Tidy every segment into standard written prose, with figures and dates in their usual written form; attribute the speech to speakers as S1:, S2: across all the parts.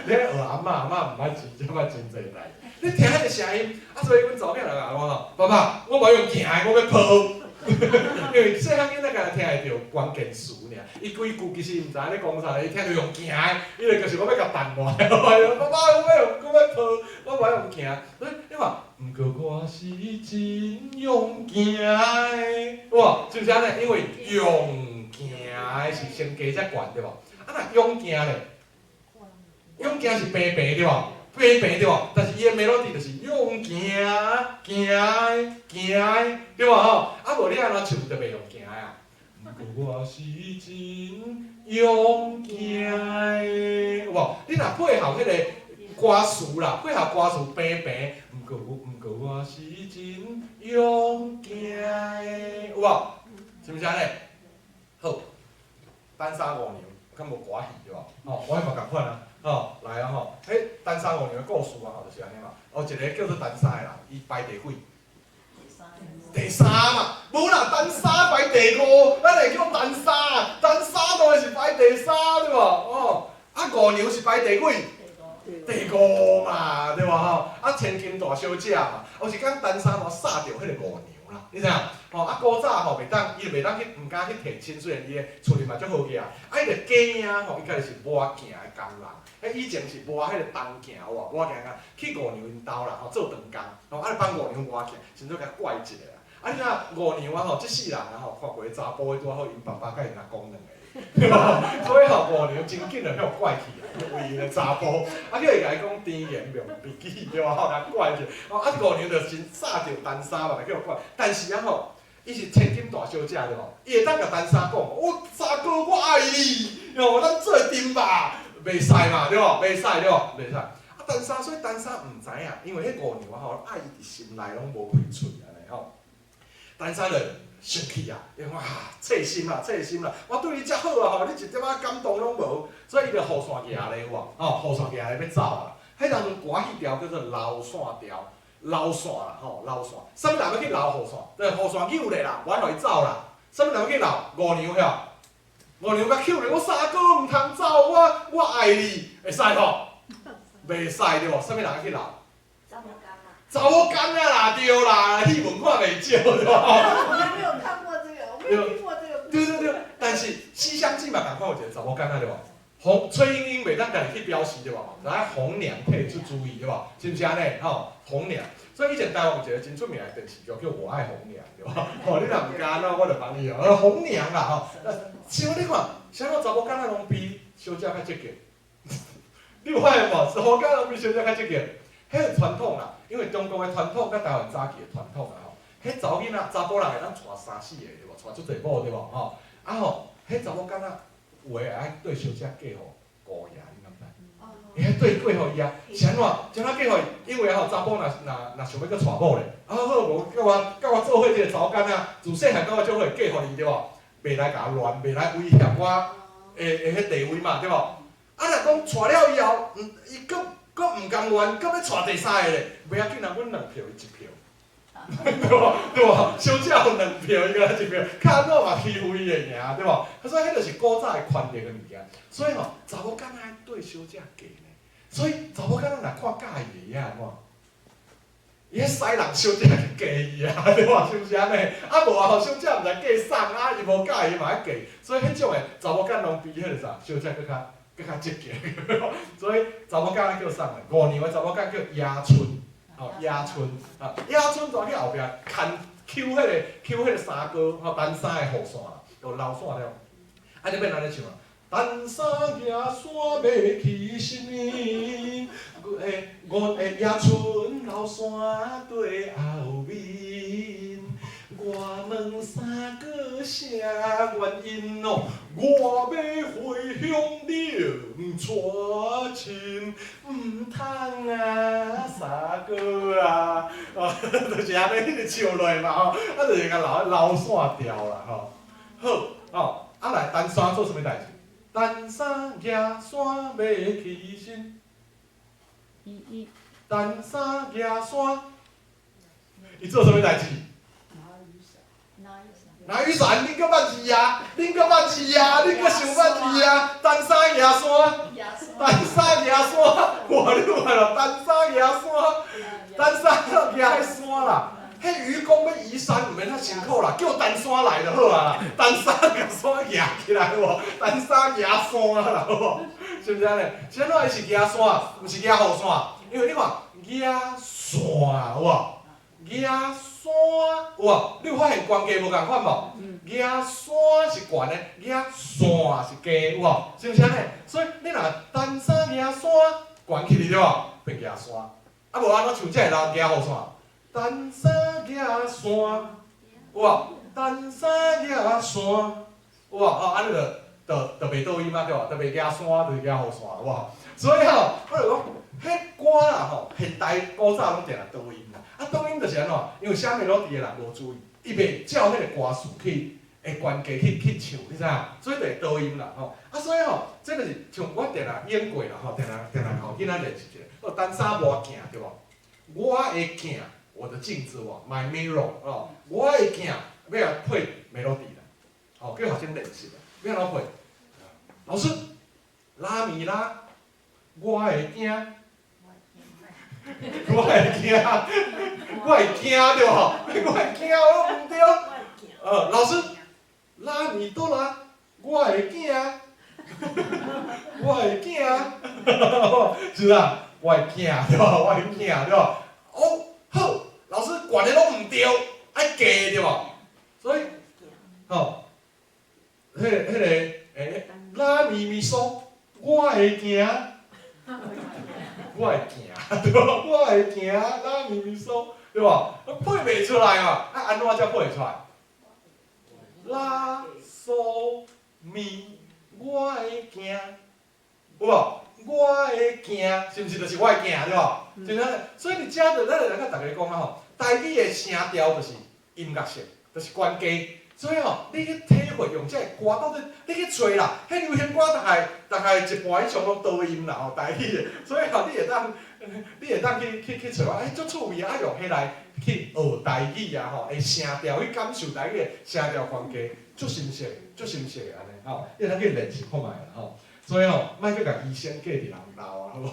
S1: 你愛學阿嬤，阿嬤毋捌錢，才捌真濟代。你聽彼個聲音，啊，所以阮查某囝來共我講，爸爸，我無愛用行的，我欲抱。因為細漢囡仔敢若聽會著關鍵詞爾，伊規句其實毋知影咧講啥，伊聽著用行的，伊就就是我欲共彈落來。爸爸，我欲用，我欲抱，我無愛用行。所以你看，毋過我是真勇健的，有無？是毋是按呢？因為勇健的是先加才懸對無？啊，若勇健咧，勇健是平平對無？平平對無？但是伊的 melody 就是勇健行的行的對無吼？啊無你按怎唱就袂用行的啊？毋過我是真勇健的，有無？你若配合彼個歌詞啦，配合歌詞平平，毋過我是真勇健的，有無？是毋是按呢？好，單衫五娘，敢無歌戲對無？吼，我嘛仝款啊，吼，來啊吼，彼單衫五娘的故事啊吼，就是按呢嘛。哦，一個叫做單衫的人，伊排第幾？第三嘛，無啦，單衫排第五，咱會叫單衫，單衫當然是排第三對無？哦，啊五娘是排第幾？第五嘛，對無吼？啊千金大小姐嘛，有一工單衫嘛殺著彼個五娘啦，你知影？吼啊古早吼袂當，伊袂當去，毋敢去提親，雖然伊的厝裡嘛足好額，啊伊就假影吼，伊家己是磨鏡的工人，彼以前是磨彼個銅鏡有無？磨鏡啊，去五娘𪜶兜啦吼，做長工，吼啊幫五娘磨鏡，先做共怪一下啦。啊你知影五娘啊吼，這世人啊吼，看過查埔的拄好𪜶爸爸佮𪜶阿公兩個。所以吼五娘真緊就予怪去啊，為𪜶的查埔，啊叫伊共伊講甜言蜜語對無吼，共怪去。哦啊五娘就真殺著單衫嘛，就予怪。但是啊吼，伊是千金大小姐對無？伊會當共單衫講，我三哥我愛你，哦，咱做陣吧，袂使嘛對無？袂使對無？袂使。啊單衫所以單衫毋知影，因為彼五娘吼愛伊佇心內攏無開喙按呢吼。單衫就生氣啊！伊講啊，切心啦，切心啦！我對你遮好啊吼，你一點仔感動攏無，所以伊就雨傘舉咧有無？吼，雨傘舉咧欲走啊！彼當陣歌戲調叫做流線調，流線啦吼，流線。啥物人欲去留雨傘？對，雨傘扭咧啦，無愛予伊走啦。啥物人欲去留？五娘遐，五娘共抾咧，我三哥毋通走，我愛你，會使無？袂使對無？啥物人欲去留？查某囡仔啦，對啦，戲文看袂少對無？
S2: 我還沒有看過這個，我沒有聽過這個故事。
S1: 對對對，但是《西廂記》嘛，仝款有一個查某囡仔對無？紅崔鶯鶯袂當家己去表示對無？來紅娘退出主意對無？是毋是按呢？吼，紅娘。所以以前台灣有一個真出名的電視劇叫《我愛紅娘》對無？吼，你若毋敢怎，我就幫你哦。紅娘啦吼，像你看，啥物查某囡仔攏比小姐較積極？你有發現無？查某囡仔攏比小姐較積極。彼個傳統啦，因為中國的傳統佮台灣早期的傳統啦吼，彼查某囡仔、查埔人會當娶三四個對無？娶足濟某對無？吼，啊吼，彼查某囡仔有的會愛對小姐嫁予姑爺，你敢知？會愛對嫁予伊啊？是按怎？怎啊嫁予伊？因為吼查埔若想欲閣娶某咧，啊好無佮我做伙這個查某囡仔，自細漢佮我做伙嫁予伊對無？袂來共我亂，袂來威脅我的彼地位嘛對無？啊若講娶了以後，伊閣閣毋甘願，閣欲娶第三個咧，袂要緊啊，阮兩票伊一票，對無？對無？小姐有兩票，伊閣一票，較按怎嘛欺負伊會贏，對無？所以彼就是古早的權力的物件。所以吼，查某囡仔愛對小姐嫁呢，所以查某囡仔若看佮意的，伊按怎？伊彼使人小姐去嫁伊啊，對無？是毋是按呢？啊無啊，予小姐毋知嫁送啊，伊無佮意嘛愛嫁，所以彼種的查某囡攏比彼個啥小姐閣較積極，所以查某囡仔叫啥？五娘的查某囡仔叫野春，吼野春啊，野春就去後壁牽搝彼個三哥吼單衫的雨傘啦，就流線了，啊就變按呢唱啊。單衫舉傘欲去什？五野春流線綴後面。我問三哥啥原因哦？我欲回鄉認娶親，毋通啊，三哥啊，哦，就是按呢，一直唱落嘛吼，啊，就是共流流線調啦吼。好，哦，啊來單衫做啥物代誌？單衫舉傘欲去身。單衫舉傘，伊做啥物代誌？
S2: 拿雨傘。
S1: 拿雨傘，恁閣捌字啊？恁閣捌字啊？恁閣想捌字啊？陳三舉山，陳三舉山，哇！你有看咯？陳三舉山，陳三舉彼山啦。彼愚公欲移山，毋免遐辛苦啦，叫陳山來就好啊。陳三共山舉起來無？陳三舉山啦，好無？是毋是按呢？是按怎？伊是舉山，毋是舉雨傘。因為你看舉山有無？舉山有無？你有發現懸低無仝款無？舉山是懸的，舉傘是低，有無？是毋是按呢？所以你若陳三舉山懸起去對無？變舉山。啊無按怎像這个人舉雨傘？陳三舉山，有無？陳三舉山，有無？哦，按呢就就就袂倒音啊，對無？就袂舉山，就是舉雨傘，有無？所以吼，我就講，彼歌啦吼，現代古早攏定定倒音啦。啊，倒音就是按怎？因為寫 melody 的人無注意，伊袂照彼個歌詞去，會懸低去去唱，你知影？所以就會倒音啦吼。啊，所以吼，這就是像我定定演過啦吼，定定定定教囡仔練習一下。哦，陳三磨鏡對無？我的鏡，我的鏡子喎，my mirror 哦，我的鏡欲來配 melody 啦，哦，叫學生練習，欲按怎配？老師，拉咪拉，我的鏡，我的鏡，我會驚對無？我會驚，我毋對。老師，拉咪哆啦，我的鏡，我的鏡，是啊，我的鏡對無？我的鏡對無？哦，好，老師懸的攏毋對，愛低對無？所以，吼，彼個拉咪咪嗦，我的鏡，我的鏡對無？我的鏡，拉咪咪嗦，對無？配袂出來嘛？啊，按怎才配會出來？拉嗦咪，我的鏡，有無？我的鏡，是毋是就是我的鏡對無？就是按呢，所以佇遮就咱就來共大家講啊吼，台語的聲調就是音樂性，就是懸低。所以吼，你去體會用這个歌，到底你去揣啦，彼流行歌大概一半以上攏倒音啦吼，台語的。所以吼，你會當去揣，欸，足趣味啊！用彼來去學台語啊吼，的聲調去感受台語的聲調懸低，足新鮮，足新鮮的按呢吼，你會當去練習看覓啦吼。所以吼，莫閣共醫生過佇人兜啊，好無？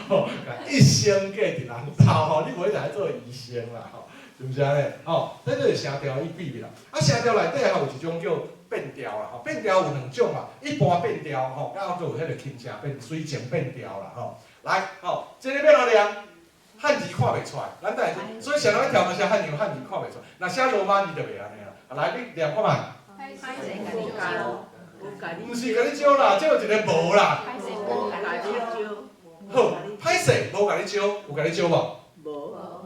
S1: 共醫生過佇人兜吼，你無一定愛做醫生啦吼。是毋是按呢？吼，這就是聲調伊秘密啦。啊，聲調內底吼有一種叫變調啦，吼，變調有兩種嘛，一般變調吼，啊，閣有彼個輕聲變、隨情變調啦，吼。來，吼，這个欲按怎念？漢字看袂出來，咱等下，所以啥人欲跳嘛寫漢字，漢字看袂出來。若寫羅馬字就袂按呢啦。來，你念看覓。毋是共你招啦，這有一个無啦。好，歹勢無共你招，有共你招無？無。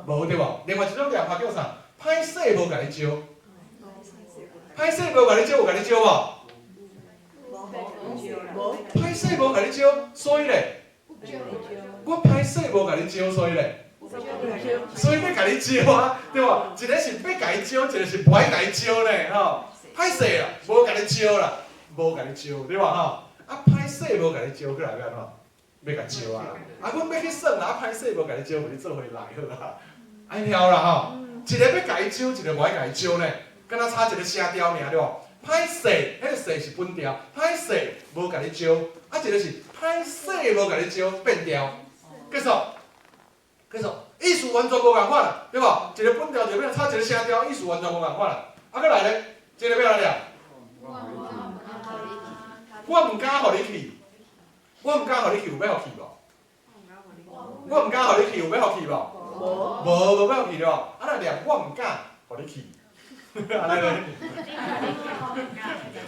S1: 無對無？另外一種念法叫啥？歹勢無共你招。歹勢無共你招，有共你招無？歹勢無共你招，所以咧，我歹勢無共你招，所以咧，所以欲共你招啊，對無？一个是欲共伊招，一個是無愛共伊招呢，吼。歹勢啦，無共你招啦，無共你招，對無吼？啊，歹勢無共你招，過來欲按怎？欲共招啊！啊，阮欲去耍啦，啊，歹勢無共你招，予你做伙來好啊。愛曉啦吼，一个欲共伊招，一个無愛共伊招呢，敢若差一個聲調爾對無？歹勢，彼個勢是本調，歹勢無共你招，啊，一個是歹勢無共你招，變調，結束，結束，意思完全無仝款啦，對無？一個本調，一個變調，差一個聲調，意思完全無仝款啦。啊，閣來咧，這個欲按怎念？我毋敢予你去，我毋敢予你去，有欲予去無？我毋敢予你去，有欲予去無？無，無欲予去對無？啊，若念我毋敢予你去，按呢咧？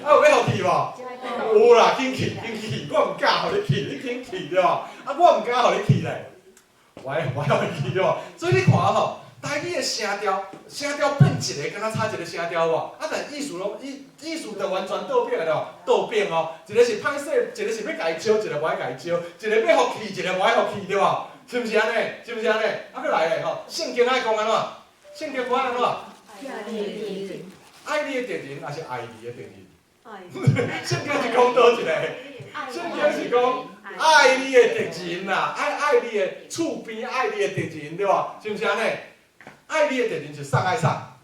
S1: 啊，有欲予去無？有啦，緊去，緊去，我毋敢予你去，你緊去對無？啊，我毋敢予你去咧，我愛予你去對無？所以你看吼，台語的聲調，聲調變一個，敢若差一個聲調無？啊，但意思攏意思就完全倒變了，倒變哦。一個是歹勢，一個是欲共伊招，一個無愛共伊招，一個欲予去，一個無愛予去，對無？是毋是按呢？是毋是按呢？啊，閣來咧吼，聖經愛講按怎？聖經講按怎？愛你的敵人，抑是愛你的敵人？聖經是講佗一個？聖經是講愛你的敵人啦，愛你的厝邊愛你的敵人，對無？是毋是按呢？愛你的敵人是啥愛啥？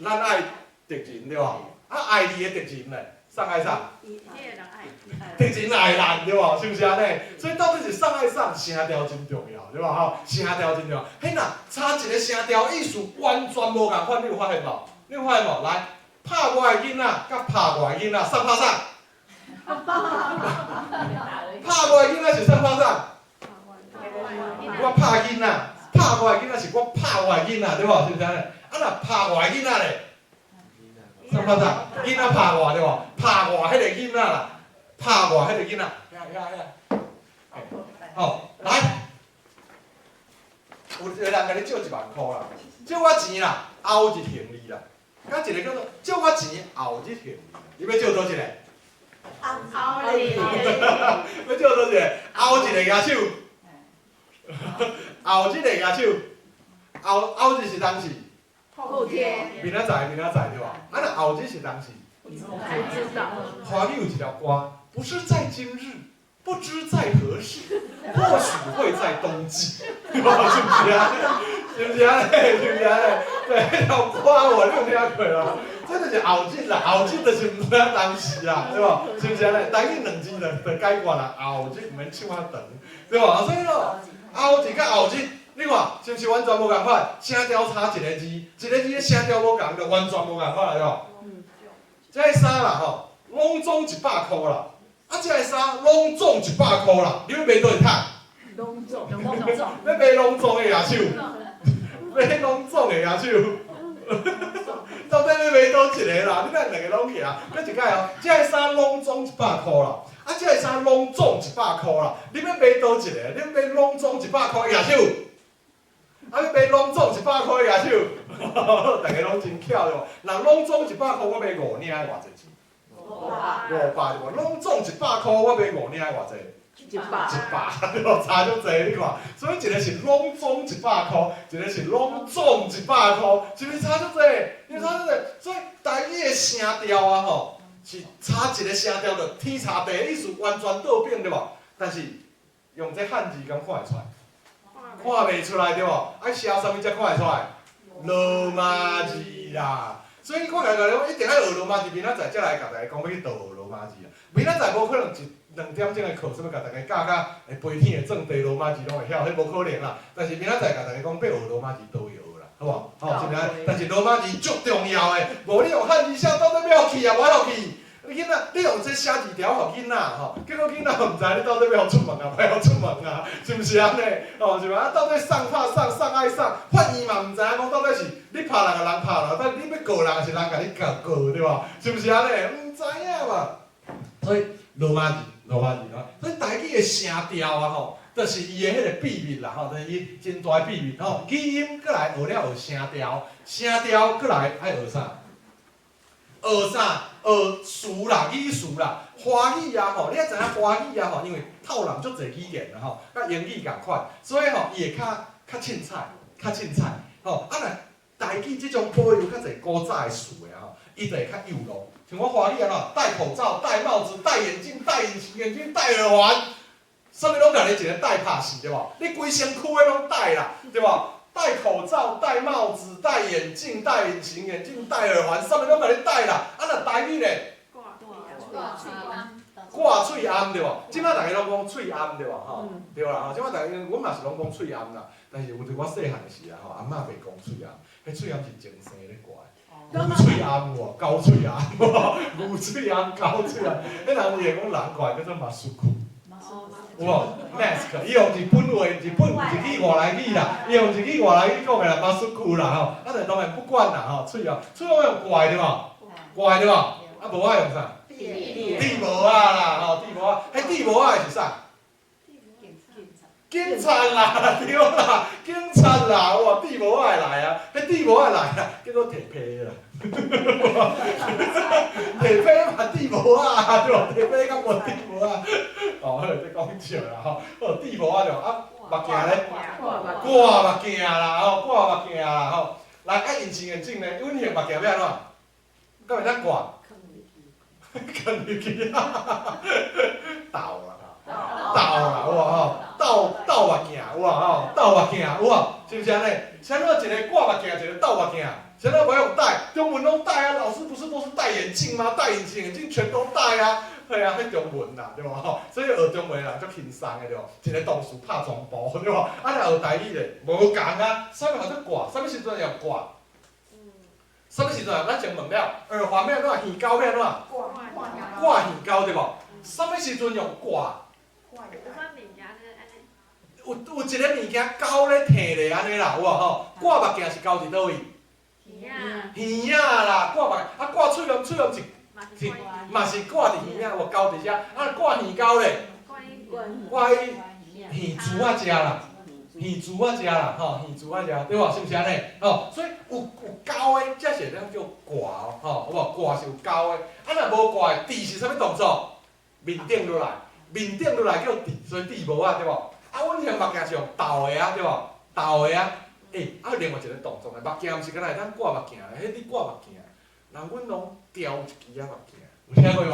S1: 咱愛敵人對無？啊，愛你的敵人咧，送愛啥？敵人愛咱對無？是毋是按呢？所以到底是送愛啥？聲調真重要，對無吼？聲調真重要。彼若差一个聲調，意思完全無仝款，你有發現無？你有發現無？來，拍我的囡仔，佮拍我的囡仔，送拍啥？拍我的囡仔是送拍啥？我拍囡仔，拍我的囡仔是我拍我的囡仔，對無？是毋是按呢？啊，若拍我的囡仔咧，送拍啥？囡仔拍我對無？拍我彼个囡仔啦，拍我彼个囡仔，遐遐遐。好，來，有一个人共你借1萬箍啦，借我錢啦，後日還你啦。佮一個叫做借我錢，後日還你，你欲借佗一個？
S2: 後日。
S1: 欲借佗一個？後一個舉手。後日會舉手。後後日是當時。
S2: 後天。
S1: 明仔載，明仔載對無？啊，若後日是當時。
S2: 不知道。
S1: 華語有一條歌，不是在今日，不知在何時，或許會在冬季，是不是啊？是不是啊？是不是啊？對，彼條歌我你有聽過無？這就是後日啦，後日就是毋知影當時啦，對無？是毋是按呢？台語兩字就就解決啦，後日毋免唱較長，對無？所以咯，後日佮後日，你看是毋是完全無仝款？聲調差一個字，一個字的聲調無仝，就完全無仝款啦，對無？這个衫啦吼，攏總100箍啦。啊，這个衫攏總100箍啦，你欲買佗一桶？
S2: 攏總。
S1: 欲買攏總的舉手，買攏總的舉手。到底欲買佗一个啦？你哪兩個攏去啊？閣一擺哦，這个衫攏總100箍啦，啊，這个衫攏總100箍啦，你欲買佗一個？你欲買攏總100箍的舉手？啊，欲買攏總100箍的舉手？逐家攏真巧對無？若攏總100箍，我買五領愛偌濟錢？500對無？攏總100箍，我買五領愛偌濟？100。100對無？差足濟你看，所以一個是攏總100箍，一個是攏總100箍，是毋是差足濟？是毋是差足濟？所以台語的聲調啊吼，是差一個聲調就天差地，意思完全倒變對無？但是用這漢字敢看會出來？看袂出來對無？愛寫啥物才看會出來？羅馬字啦。所以我共你講，一定愛學羅馬字，明仔載才來共大家講欲去佗學羅馬字啊。明仔載無可能一兩點鐘的課，啥物共大家教甲會飛天會轉地羅馬字攏會曉，彼無可能啦。但是明仔載共大家講，欲學羅馬字佗會學啦，好無？吼，是毋是？但是羅馬字足重要的，無你用漢字寫，到底欲予去抑無予去？你囡仔，你用這寫字條予囡仔吼，結果囡仔毋知你到底欲予出門啊，欲予出門啊，是毋是按呢？吼，是無啊？到底送拍啥，送愛送，法院嘛毋知影講到底是你拍人抑人拍人，但你欲告人，抑是人共你告告對無？是毋是按呢？毋知影嘛。所以羅馬字，羅馬字啊，所以台語的聲調啊吼，就是伊的彼个秘密啦吼，就是伊真大的秘密吼。語音閣來學了學聲調，聲調閣來愛學啥？學啥？學詞啦，語詞啦，華語啊吼，你愛知影華語啊吼，因為透人足濟語言啦吼，佮英語仝款，所以吼伊會較較凊彩，較凊彩吼。啊若台語這種保留較濟古早的詞的吼，伊就會較幼路。像我華語按怎，戴口罩、戴帽子、戴眼鏡、戴隱形眼鏡、戴耳環，啥物攏共你一个戴拍死對無？你規身軀的攏戴啦，對無？戴口罩、戴帽子、戴眼鏡、戴隱形眼鏡、戴耳環，啥物攏共你戴啦。啊，若台語咧，掛喙罨對無？這擺逐家攏講喙罨對無？吼，對啦吼，這擺逐家阮嘛是攏講喙罨啦。但是有陣我細漢的時啊吼，阿嬤袂講喙罨，彼喙罨是前生咧掛的。牛喙罨有無？狗喙罨無？牛喙罨、狗喙罨，彼人有會講人掛叫做マスク。有無？mask，伊用日本話、日本日語外來語啦，伊用日語外來語講的啦，マスク啦吼。啊，但當然不管啦吼，喙罨，喙罨用掛的對無？掛的對無？啊，無愛用啥？戴帽仔啦，吼，戴帽仔，彼戴帽仔的是啥？警察啦，對啦，警察啦，哇，戴帽仔來啊，彼戴帽仔來啊，結果提批啦，提批嘛戴帽仔，對無？提批敢無戴帽仔？哦，好，這講笑啦吼，好，戴帽仔就啊，目鏡咧，掛目鏡啦，吼，掛目鏡啦，吼，來，啊，隱形眼鏡咧，隱形目鏡欲按怎？敢會當掛？囥入去啊，斗啦，斗啦，有無吼？斗斗目鏡有無吼？斗目鏡有無？是毋是按呢？啥物一个掛目鏡，一個斗目鏡？啥物無愛用戴？中文攏戴啊，老師不是都是戴眼鏡嗎？戴隱形眼鏡全都戴啊，係啊，彼中文啦，對無吼？所以學中文的人足輕鬆的對無？一个動詞拍全部對無？啊，若學台語咧，無仝啊，啥物號做掛？啥物時陣用掛？啥物時陣？咱先問了，耳環欲按怎？耳鈎欲按怎？掛耳鈎對無？啥物時陣用掛？有一个物件鈎咧提咧按呢啦，有無吼？掛目鏡是鈎佇佗位？耳仔啦，掛目啊掛喙罨喙罨是嘛是掛佇耳仔，有鈎佇遮。啊掛耳鈎咧，掛佇耳珠仔遮啦，耳珠仔遮啦，吼，耳珠仔遮，對無？是毋是按呢？吼，所以有鈎的，才是會當叫掛哦，吼，有無？掛是有鈎的，啊若無掛的，戴是啥物動作？面頂落來，面頂落來叫戴，所以戴帽仔對無？啊，阮現目鏡是用斗的啊，對無？斗的啊，欸，啊另外一个動作咧，目鏡毋是干焦會當掛目鏡，彼你掛目鏡，人阮攏叼一支仔目鏡，有聽過無？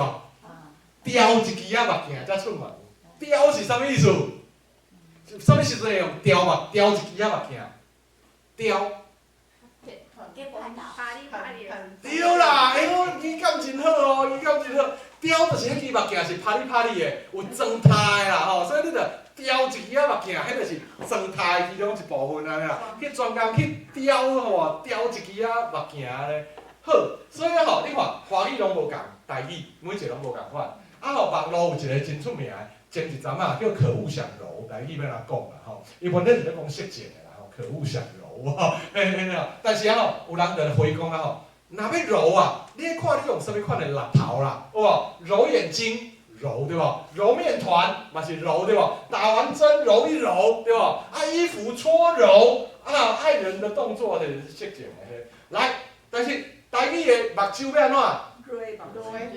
S1: 叼一支仔目鏡才出門，叼是啥物意思？啥物時陣會用叼目？叼一支仔目鏡，叼。對啦，欸，我語感真好哦，語感真好。叼就是彼支目鏡是拍哩拍哩的，有裝態的啦吼，所以你著叼一支仔目鏡，彼就是裝態其中一部分按呢啦。去專工去叼吼，叼一支仔目鏡按呢。好，所以吼，你看華語攏無仝，台語每一个攏無仝款。啊吼，網路有一個真出名的，前一陣仔叫可惡想揉，台語欲按怎講啦吼？伊本來是咧講色情的啦吼，可惡想揉吼，嘿嘿嘿。但是啊吼，有人就回講啊吼，若欲揉啊，你愛看你用啥物款的橐頭啦，有無？揉眼睛，揉對無？揉麵團嘛是揉對無？打完針揉一揉對無？啊，衣服搓揉，啊，愛人的動作就是色情的彼。來，但是台語的目睭欲按怎？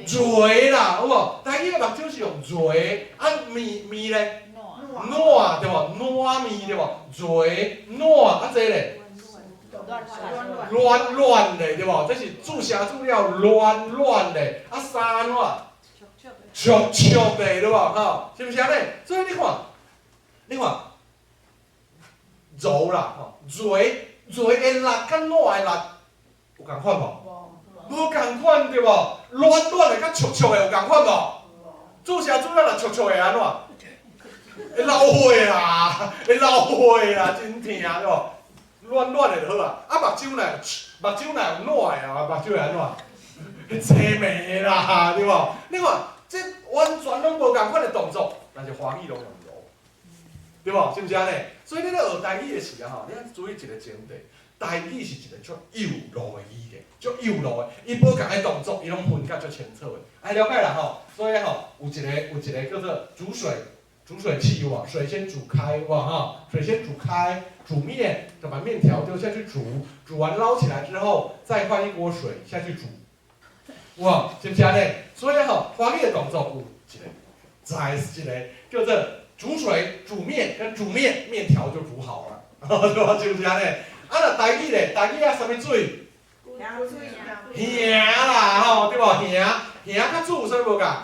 S1: 臥啦，有無？台語的目睭是用臥，啊麵麵咧？涎對無？涎麵對無？臥涎啊這咧？軟軟的對無？這是注聲注了軟軟的，啊衫按怎？束束的對無？吼，是毋是按呢？所以你看，你看，揉啦，吼，臥臥的力佮涎的力有仝款無？無仝款對無？軟軟的佮束束的有仝款無？注射注了若束束的按怎？會流血啦，會流血啦，真疼對無？軟軟的就好啊。啊，目睭若目睭若有涎的啊，目睭會按怎？會青眉啦，對無？你看，這完全攏無仝款的動作，但是華語攏用揉，對無？是毋是按呢？所以你咧學台語的時啊吼，你愛注意一個前提，台語是一個足幼路的語言，足幼路的，伊無仝的動作，伊攏分甲足清楚的，愛了解啦吼。所以吼，有一個叫做煮水。煮水器有無？水先煮開，哇哈！水先煮開，煮麵，就把麵條丟下去煮，煮完撈起來之後，再換一鍋水下去煮，哇，是毋是按呢？所以吼，華語的動作有一個，再是一個叫做煮水、煮麵跟煮麵，麵條就煮好了，對無？是毋是按呢？啊，若台語咧，台語啊，啥物水？耳啦，吼，對無？耳，耳佮煮有啥物無仝？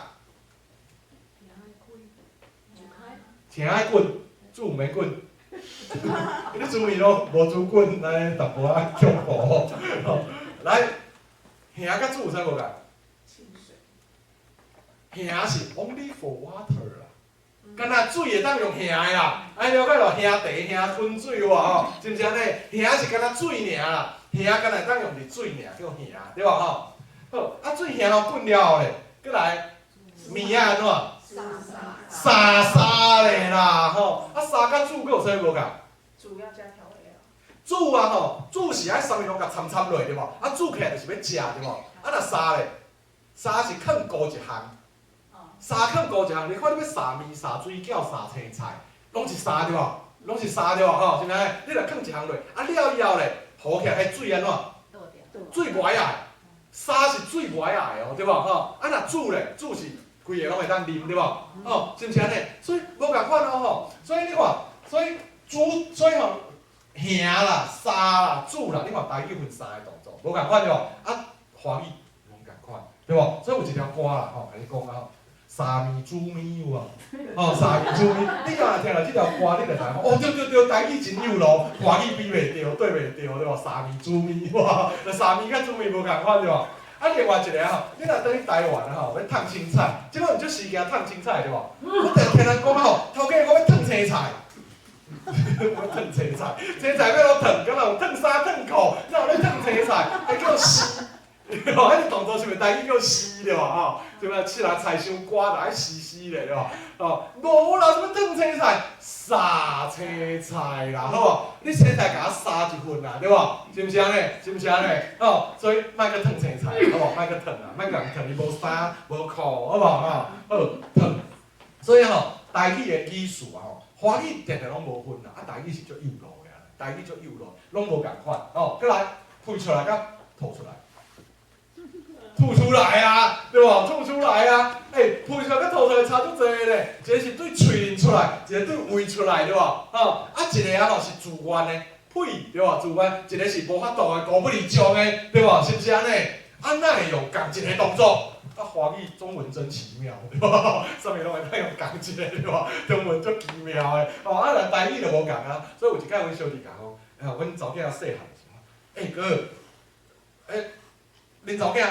S1: 疼愛滾，煮毋免滾。你煮麵攏無煮滾，按呢淡薄仔恐怖吼。來，耳佮煮有啥無仝？耳是 only for water 啦，干焦水會當用耳的啦，愛了解囉，耳茶、耳吞水有無吼？是毋是按呢？耳是干焦水爾啦，耳干焦會當用佇水爾，叫耳，對無吼？好，啊水耳吼滾了後咧，閣來麵仔按怎？沙沙咧啦吼，啊沙佮煮閣有啥物無仝？
S2: 煮要加調味料。
S1: 煮啊吼，煮是愛啥物攏共摻摻落對無？啊煮起來就是欲食對無？啊若沙咧，沙是囥孤一項，沙囥孤一項，你看你欲沙麵、沙水餃、沙青菜，攏是沙對無？攏是沙對無？吼，是毋是按呢？你若囥一項落，啊了以後咧，糊起來，彼水按怎？水無愛愛，沙是水無愛愛哦，對無？吼，啊若煮咧，煮是規个攏會當啉對無？哦，是毋是按呢？所以無仝款哦吼，所以你看，所以煮，所以吼，耳啦、沙啦、煮啦，你看台語分三个動作，無仝款對無？啊，華語攏仝款，對無？所以有一條歌啦吼，共你講啊吼，三暝煮暝有無？哦，三暝煮暝，你若聽著這條歌，你就知影哦，對對對，台語真有路，華語比袂著，對袂著，對無？三暝煮暝，哇，三暝佮煮暝無仝款對無？啊，另外一個吼，你若轉去台灣吼，欲燙青菜，這擺毋足時行燙青菜對無？我定聽人講吼，頭家我欲燙青菜，我燙青菜，青菜欲按怎燙？敢若有燙衫燙褲，哪有咧燙青菜？會叫絲。哦，彼個動作是毋是台語叫絲對無吼？對無？刺人菜傷乾，就愛絲絲咧對無？哦，無啦，啥物燙青菜？煠青菜啦，好無？你青菜共我煠一份啦，對無？是毋是按呢？是毋是按呢？哦，所以莫閣燙青菜，好無？莫閣燙啊，莫共燙，伊無衫無褲，好無？吼，好燙。所以吼，台語的語序啊吼，華語定定攏無分啦，啊，台語是足幼路的，台語足幼路，攏無仝款。哦，閣來噴出來佮吐出來。吐出來啊，對無？吐出來啊！欸，噴出來佮吐出來差足濟咧。一個是對喙出來，一個對胃出來，對無？吼，啊，一個啊吼是自願的，屁，對無？自願，一個是無法度的，孤不離場的，對無？是毋是按呢？啊，哪會用仝一個動作？啊，華語中文真奇妙，對無？啥物攏會當用仝一個，對無？中文足奇妙的，哦，啊，咱台語就無仝啊。所以有一擺阮小弟共我講，欸，阮查某囝細漢時，欸哥，欸，恁查某囝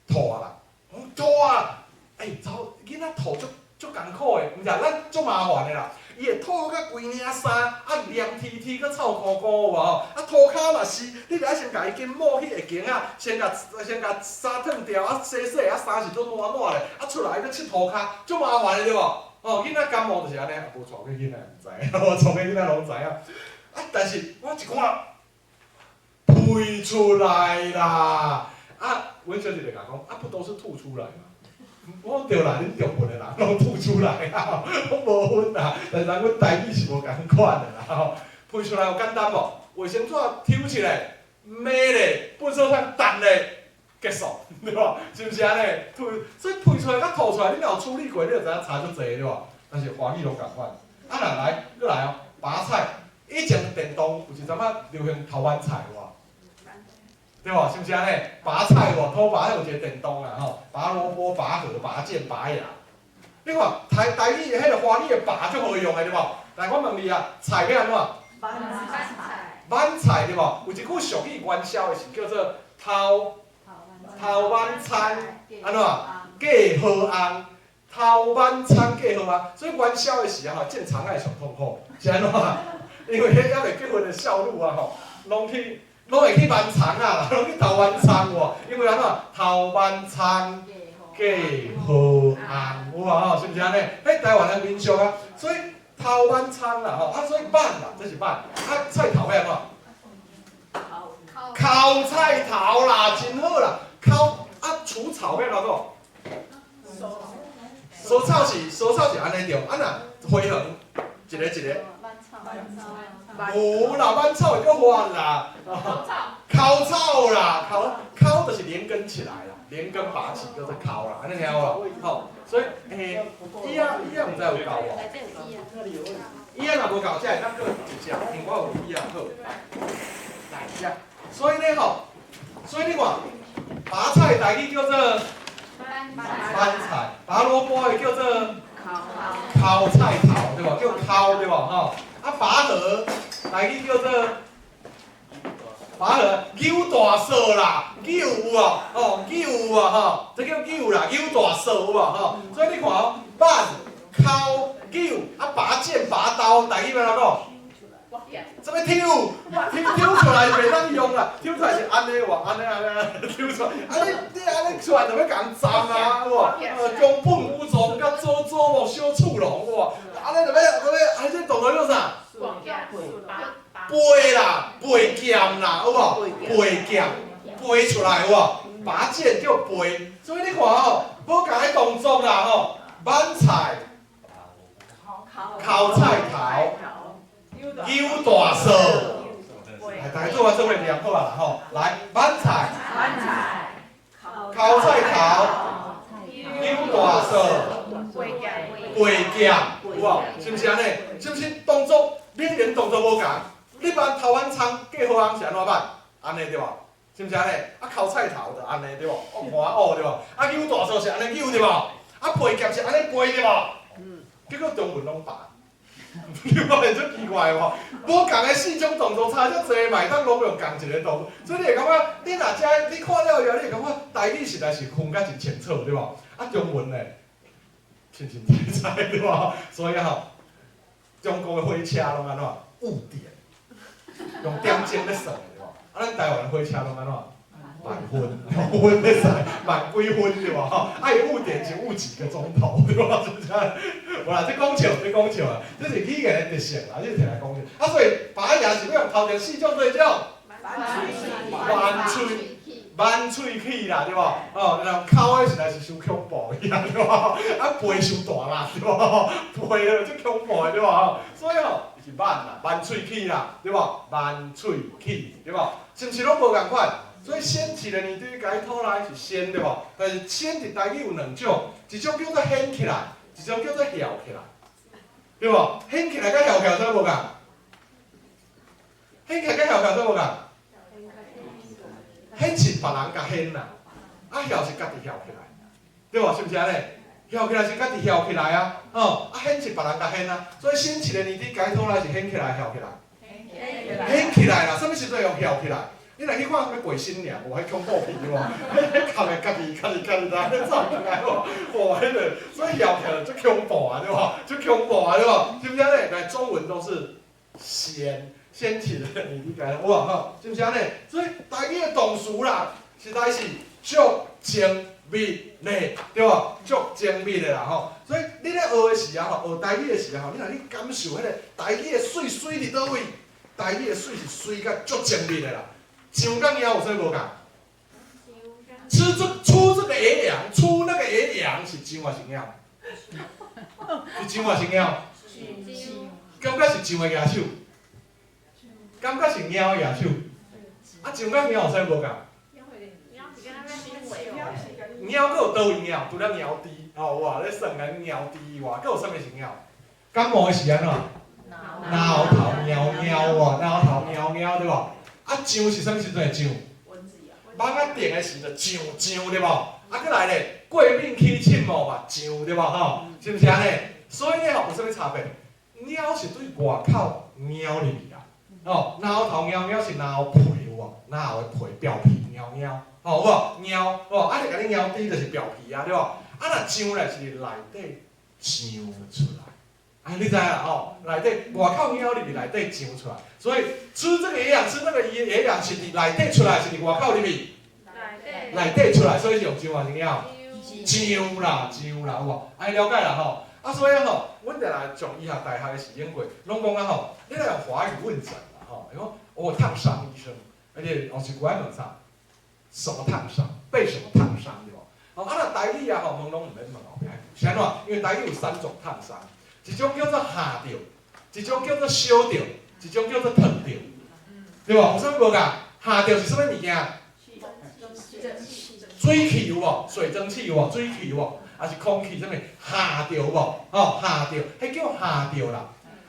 S1: 吐啊啦，我講吐啊！欸，查某囡仔吐足足艱苦的，毋是咱足麻煩的啦。伊會吐甲規領衫，啊黏貼貼，閣臭糊糊有無？啊塗跤嘛是，你著愛先共伊巾抹彼个間仔，先共衫褪掉，啊洗洗，啊衫是拄滿滿的，啊出來閣拭塗跤，足麻煩的對無？哦，囡仔感冒就是按呢，無帶過囡仔毋知，無帶過囡仔攏知影。啊，但是我一看，噴出來啦！啊，阮小弟就共講，啊不都是吐出來嗎？我講對啦，恁中文的人攏吐出來啊，攏無分啦。但是阮台語是無仝款的啦吼。噴出來有簡單無？衛生紙抽起來，抹咧，糞掃桶彈咧，結束，對無？是毋是按呢？吐，所以噴出來佮吐出來，你若有處理過，你就知影差足濟，對無？但是華語攏仝款。啊，若來，閣來哦，拔菜，以前電動有一陣仔流行頭挽菜有無？對無？是毋是按呢？拔菜無？土拔有一個電動啦吼，拔蘿蔔、拔河、拔劍、拔牙。你看台語的彼個華語的拔足好用的對無？來，我問你啊，菜欲按怎？
S2: 挽菜。
S1: 挽菜對無？有一句俗語元宵的時叫做頭頭挽蔥，按怎？嫁好翁，頭挽蔥嫁好翁，所以元宵的時啊吼，種蔥仔上痛苦，是按怎？因為彼猶未結婚的少女啊吼，攏會去挽蔥啊，攏去頭挽蔥無？因為按怎？頭挽蔥嫁好翁，有無吼？是毋是按呢？彼台灣的民俗啊，所以頭挽蔥啦吼，啊所以挽啦，這是挽，啊菜頭欲按怎？摳菜頭啦，真好啦，摳啊除草欲按怎講？疏草是按呢對，啊若花園一個一個。無啦，挽草會閣發啦。摳草啦，摳摳就是連根起來啦，連根拔起叫做摳啦，按呢聽有無？吼，所以欸，椅仔椅仔毋知有夠無？椅仔若無夠，才會當閣一隻，因為我有椅仔好。來遮，所以呢吼，所以你看，拔菜台語叫做挽菜，拔蘿蔔的叫做摳菜頭，對無？叫摳對無？吼，啊拔河台語叫做拔河，扭大索啦，扭有無？吼，扭有無？吼，這叫扭啦，扭大索有無？吼，所以你看哦，挽、摳、扭，啊拔劍、拔刀，台語欲按怎講？啥物抽？抽抽出來袂當用啦，抽出來是按呢無？按呢按呢抽出來，啊你按呢出來就欲共人斬啊，有無？宮本武藏佮佐佐木小次郎有無？按呢就欲就欲，啊這動作叫啥？背啦，背劍啦，有無？背劍，背出來有無？拔劍叫背，所以你看吼，無仝的動作啦吼，挽菜、摳菜頭、扭大索，來，大家做我做伙念好啊啦吼，來，挽菜、摳菜頭、扭大索、背劍，有無？是毋是按呢？是毋是動作？明明動作無仝，你挽頭挽蔥嫁好翁是按怎挽？按呢對無？是毋是按呢？啊摳菜頭就按呢對無？哦歡烏對無？啊扭大索是按呢扭對無？啊啊，背夾是按呢背對無？結果中文攏白。你發現足奇怪無？無仝的四種動作差遮濟，嘛會當攏用仝一个動作，所以你會感覺，你若遮你看了以後，你會感覺台語實在是分甲真清楚，對無？啊，中文咧，凊凊彩彩，對無？所以吼，中國的火車攏按怎？誤點，用點鐘咧算的，對無？啊，咱台灣的火車攏按怎？慢分，用分咧算，慢幾分對無？吼，啊，伊誤點是誤幾個鐘頭，對無？是毋是？無啦，這講笑，這講笑啊，這是語言的特色啦，這是摕來講笑。啊，所以拔牙是欲用頭前四種佗一種？挽喙，挽喙齒啦，對無？哦，然後口的實在是傷恐怖去啊，對無？啊，背傷大啦，對無？背就足恐怖的，對無？所以吼，是挽啦，挽喙齒啦，對無？挽喙齒，對無？是毋是攏無仝款？所以掀起的泥堆改土來是掀對無？但是掀佇台語有兩種，一種叫做掀起來，一種叫做翹起來，對無？掀起來佮翹起來有啥無仝？掀起來佮翹起來有啥無仝？掀是別人共掀啦，啊翹是家己翹起來，對無？是毋是按呢？翹起來是家己翹起來啊，吼！啊掀是別人共掀啊，所以掀起的泥堆改土來是掀起來翹起來？掀起來啦，啥物時陣用翹起來？你若去看啥物過新娘，有彼恐怖片無？彼崁的家己家己家己在咧走起來無？哇，彼个所以翹起來足恐怖啊，對無？足恐怖啊，對無？是毋是按呢？來，中文都是掀，掀起的泥堆改土，有無吼？是毋是按呢？所以台語的動詞啦，實在是足精密的，對無？足精密的啦吼。所以你咧學的時候吼，學台語的時候，你若去感受彼個台語的媠媠佇佗位？台語的媠是媠甲足精密的啦。上佮貓有啥無仝？吃這出這個也癢，出那個也癢，是上還是貓？是上還是貓？感覺是上的舉手？感覺是貓的舉手？啊，上佮貓有啥無仝？貓閣有佗位貓？除了貓豬，吼有啊，咧算緊貓豬以外，閣有啥物是貓？感冒的是按怎？撓頭貓貓喎，撓頭貓貓對無？啊，上是啥物時陣會上？蠓仔叮的時就上上對無？啊，閣來咧，過敏起疹毛嘛上對無？吼，是毋是按呢？所以咧吼，有啥物差別？貓是對外口貓入去啦，吼，撓頭貓貓是撓皮有無？撓的皮表皮貓貓，吼有無？貓吼，啊，就共你貓豬就是表皮啊，對無？啊，若上咧是內底上出來。啊，你知啦吼？內底外口貓入去，內底上出來，所以吃這個也癢，吃那個也也癢，是佇內底出來，是佇外口入去？內底出來，所以是用上還是貓？上啦，上啦，有無？按呢了解啦吼。啊，所以吼，阮定來上醫學大學的時經過，攏講啊吼，你來用華語問診啦吼，伊講我燙傷醫生，而且哦是國愛問啥？什麼燙傷？被什麼燙傷對無？哦，啊若台語啊吼，問攏毋免問後壁，是按怎？因為台語有三種燙傷。一種叫做煠著，一種叫做燒著，一種叫做燙著，對無？有啥物無仝？煠著是啥物物件？水汽有無？水蒸氣有無？水汽有無？抑是空氣啥物？煠著有無？吼，煠著，彼叫煠著啦。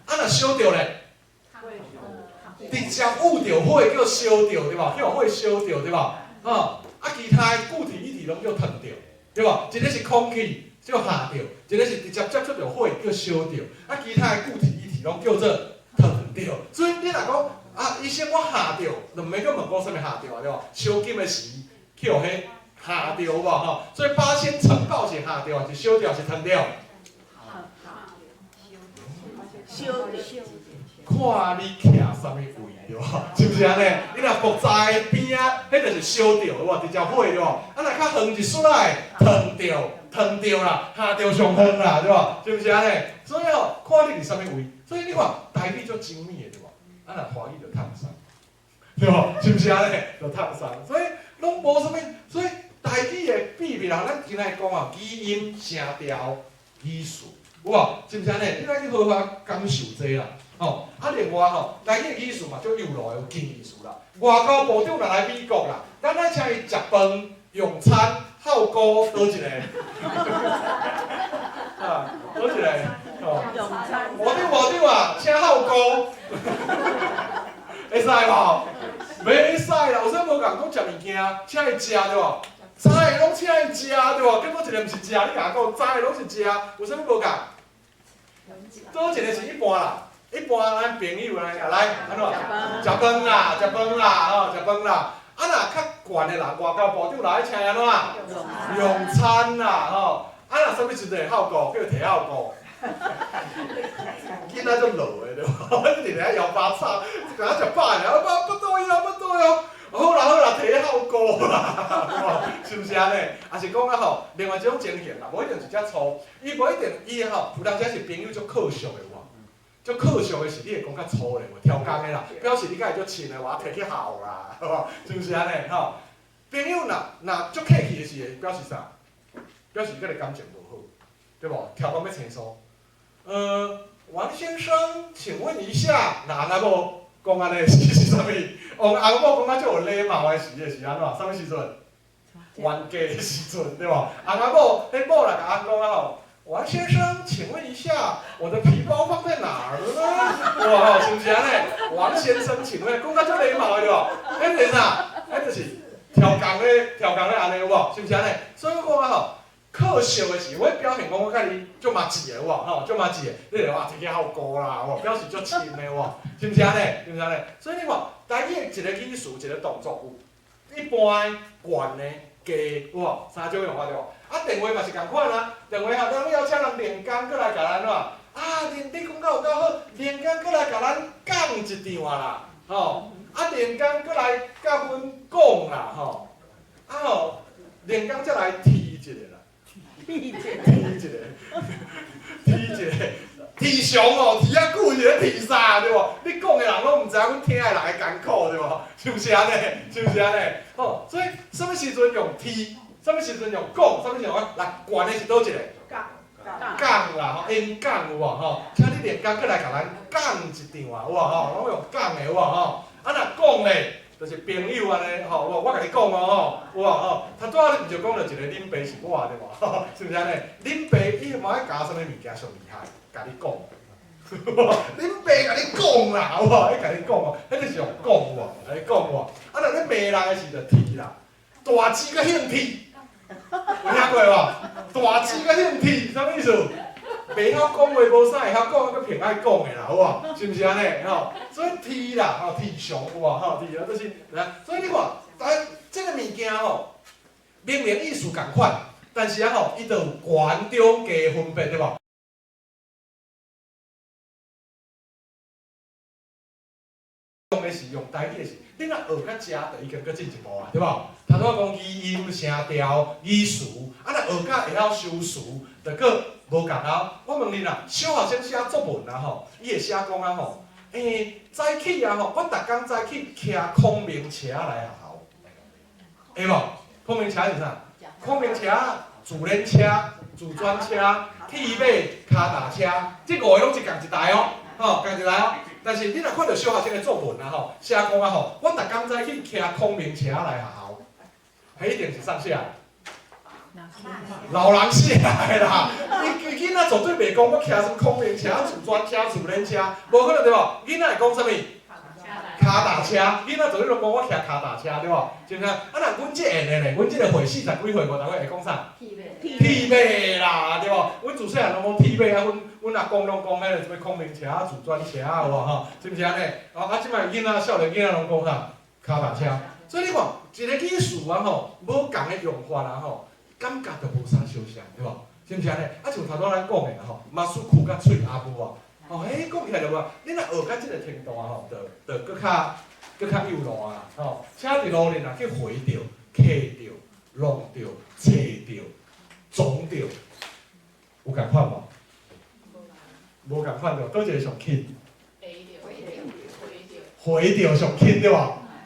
S1: 啊，若燒著咧？直接遇著火叫燒著，對無？叫火燒著，對無？吼，啊，其他的固體液體攏叫燙著，對無？一个是空氣。叫煠著，一个是直接接觸著火叫燒著，啊，其他的固體液體攏叫做燙著。所以你若講啊，醫生我煠著，就毋免閣問講啥物煠著啊，對無？燒金的時去予彼煠著有無吼？所以八仙塵爆是煠著，還是燒著，還是燙著？
S2: 燒著。
S1: 看你徛啥物位對無？是毋是按呢？你若木材邊仔，彼就是燒著有無？直接火對無？啊，若較遠一絲仔的燙著，燙著啦，煠著上遠啦，對無？是毋是按呢？所以吼，看你佇啥物位，所以你看台語足精密的對無？啊，若華語就燙傷，對無？是毋是按呢？就燙傷，所以攏無啥物，所以台語的秘密啦，咱今仔講啊，語音、聲調、語序，有無？是毋是按呢？你愛去好好感受這啦。吼，啊，另外吼，台語的語序嘛足有路的，有近義詞啦。外交部長若來美國啦，咱愛請伊食飯、用餐、孝姑，佗一個？啊，佗一個？吼，部長部長啊，請孝姑，會使無？袂使啦，有啥無仝講食物件，請伊食對無？三个攏請伊食，對無？結果一个毋是食，你共我講，三个攏是食，有啥物無仝？佗一个是一般啦，一般咱朋友來來，按怎？食飯啦，食飯啦，吼，食飯啦。啊，若較懸的人，外交部長來請按怎？用餐啦，吼。啊，若啥物時陣會效果？叫提效果。囡仔足老的對無？你佇遐搖巴掌，敢若食飽爾，腹肚枵，腹肚枵。好啦好啦，提效果啦，是毋是按呢？抑是講啊吼，另外一種情形啦，無一定是遮粗，伊無一定伊吼，有當時是朋友足客俗的話，足客俗的是你會講較粗的話，刁工的啦，表示你佮伊足親的話，提去孝啦，是毋是按呢？吼，朋友若若足客氣的時會表示啥？表示佮你感情無好，對無？刁工欲生疏。王先生，請問一下，若按某講按呢是是啥物？翁翁某講甲足有禮貌的時的是按怎？啥物時陣？冤家的時陣，對無？翁仔某，彼某來共翁講啊吼，王先生，請問一下，我的皮包放在哪兒了呢？哇，是毋是按呢？王先生，請問，講甲足禮貌的對無？彼是啥？彼就是刁工咧，刁工咧按呢有無？是毋是按呢？所以我講啊吼。客俗的是，我表現講我佮你足麻吉的有無？吼，足麻吉的，你就話提起效果啦，有無？表示足親的有無？是毋是按呢？是毋是按呢？所以你看，台語的一個語詞，一個動作有一般的、懸的、低有無？三種用法對無？啊，電話嘛是仝款啊，電話吼，咱要請人連工過來共咱怎？啊，你你講甲有夠好，連工過來共咱講一場啦，吼！啊，連工過來佮阮講啦，吼！啊吼，連工才來提一下啦。提一個，提一個，提上哦，提遐久是咧提啥對無？你講的人攏毋知影，阮聽的人的艱苦對無？是毋是按呢？是毋是按呢？吼，所以啥物時陣用提，啥物時陣用講，啥物時陣用來懸的是佗一個？講啦，吼，演講有無吼？請你連工過來共咱講一場啊，有無吼？攏用講的有無吼？啊，若講咧，就是朋友按呢吼，我共你講哦吼，有無吼？頭拄仔你毋就講著一個恁爸是我對無？是毋是按呢？恁爸伊嘛愛教啥物物件上厲害，共你講。恁爸共你講啦，有無？伊共你講哦，彼就是用講有無？共你講有無？啊，若咧罵人的時就提啦，大舌閣興提，有聽過無？大舌閣興提，啥物意思？袂曉講話，無啥會曉講，閣偏愛講的啦，有無？是毋是按呢？吼，所以提啦，吼，提上有無？吼，提啊，就是，所以你看，但這个物件吼，明明意思仝款，但是啊吼，伊就有懸中低分別，對無？用的是用台語的是，你若學到遮，就已經閣進一步啊，對無？頭拄仔講語音、聲調、語詞，啊，若學到會曉修辭，就閣無仝啊。我問你啦，小學生寫作文啊吼，伊會寫講啊吼，早起啊吼，我逐工早起騎孔明車來學校，會無？孔明車是啥？孔明車、自輪車、自轉車、鐵馬、跤踏車，這五个攏是仝一台哦，吼，仝一台哦。但是你若看著小學生的作文啊吼，寫講啊吼，我逐工早起騎孔明車來學校，彼一定是啥寫的？老人寫的啦，伊伊囡仔絕對袂講我騎啥物孔明車、自轉車、自輪車，無可能對無？囡仔會講啥物？跤踏車，囡仔絕對攏講我騎跤踏車對無？是毋是？啊，若阮這緣的咧，阮這個歲40幾歲、50歲會講啥？鐵馬啦，對無？阮自細漢攏講鐵馬啊，阮阮阿公攏講彼个啥物孔明車、自轉車有無吼？是毋是按呢？啊，這擺囡仔少年囡仔攏講啥？跤踏車。所以你看，一个語詞啊吼，無仝的用法啊吼，感覺就無啥相像，對無？是毋是按呢？啊，像頭拄仔咱講的吼，嘛是跍佮喙也無啊，吼，彼講起來就無。你若學到這个程度啊吼，就就閣較閣較幼路啊，吼。請佇路裡若去回著、客著、弄著、揣著、撞著，有仝款無？無仝款對無？佗一个上輕？回著上輕對無？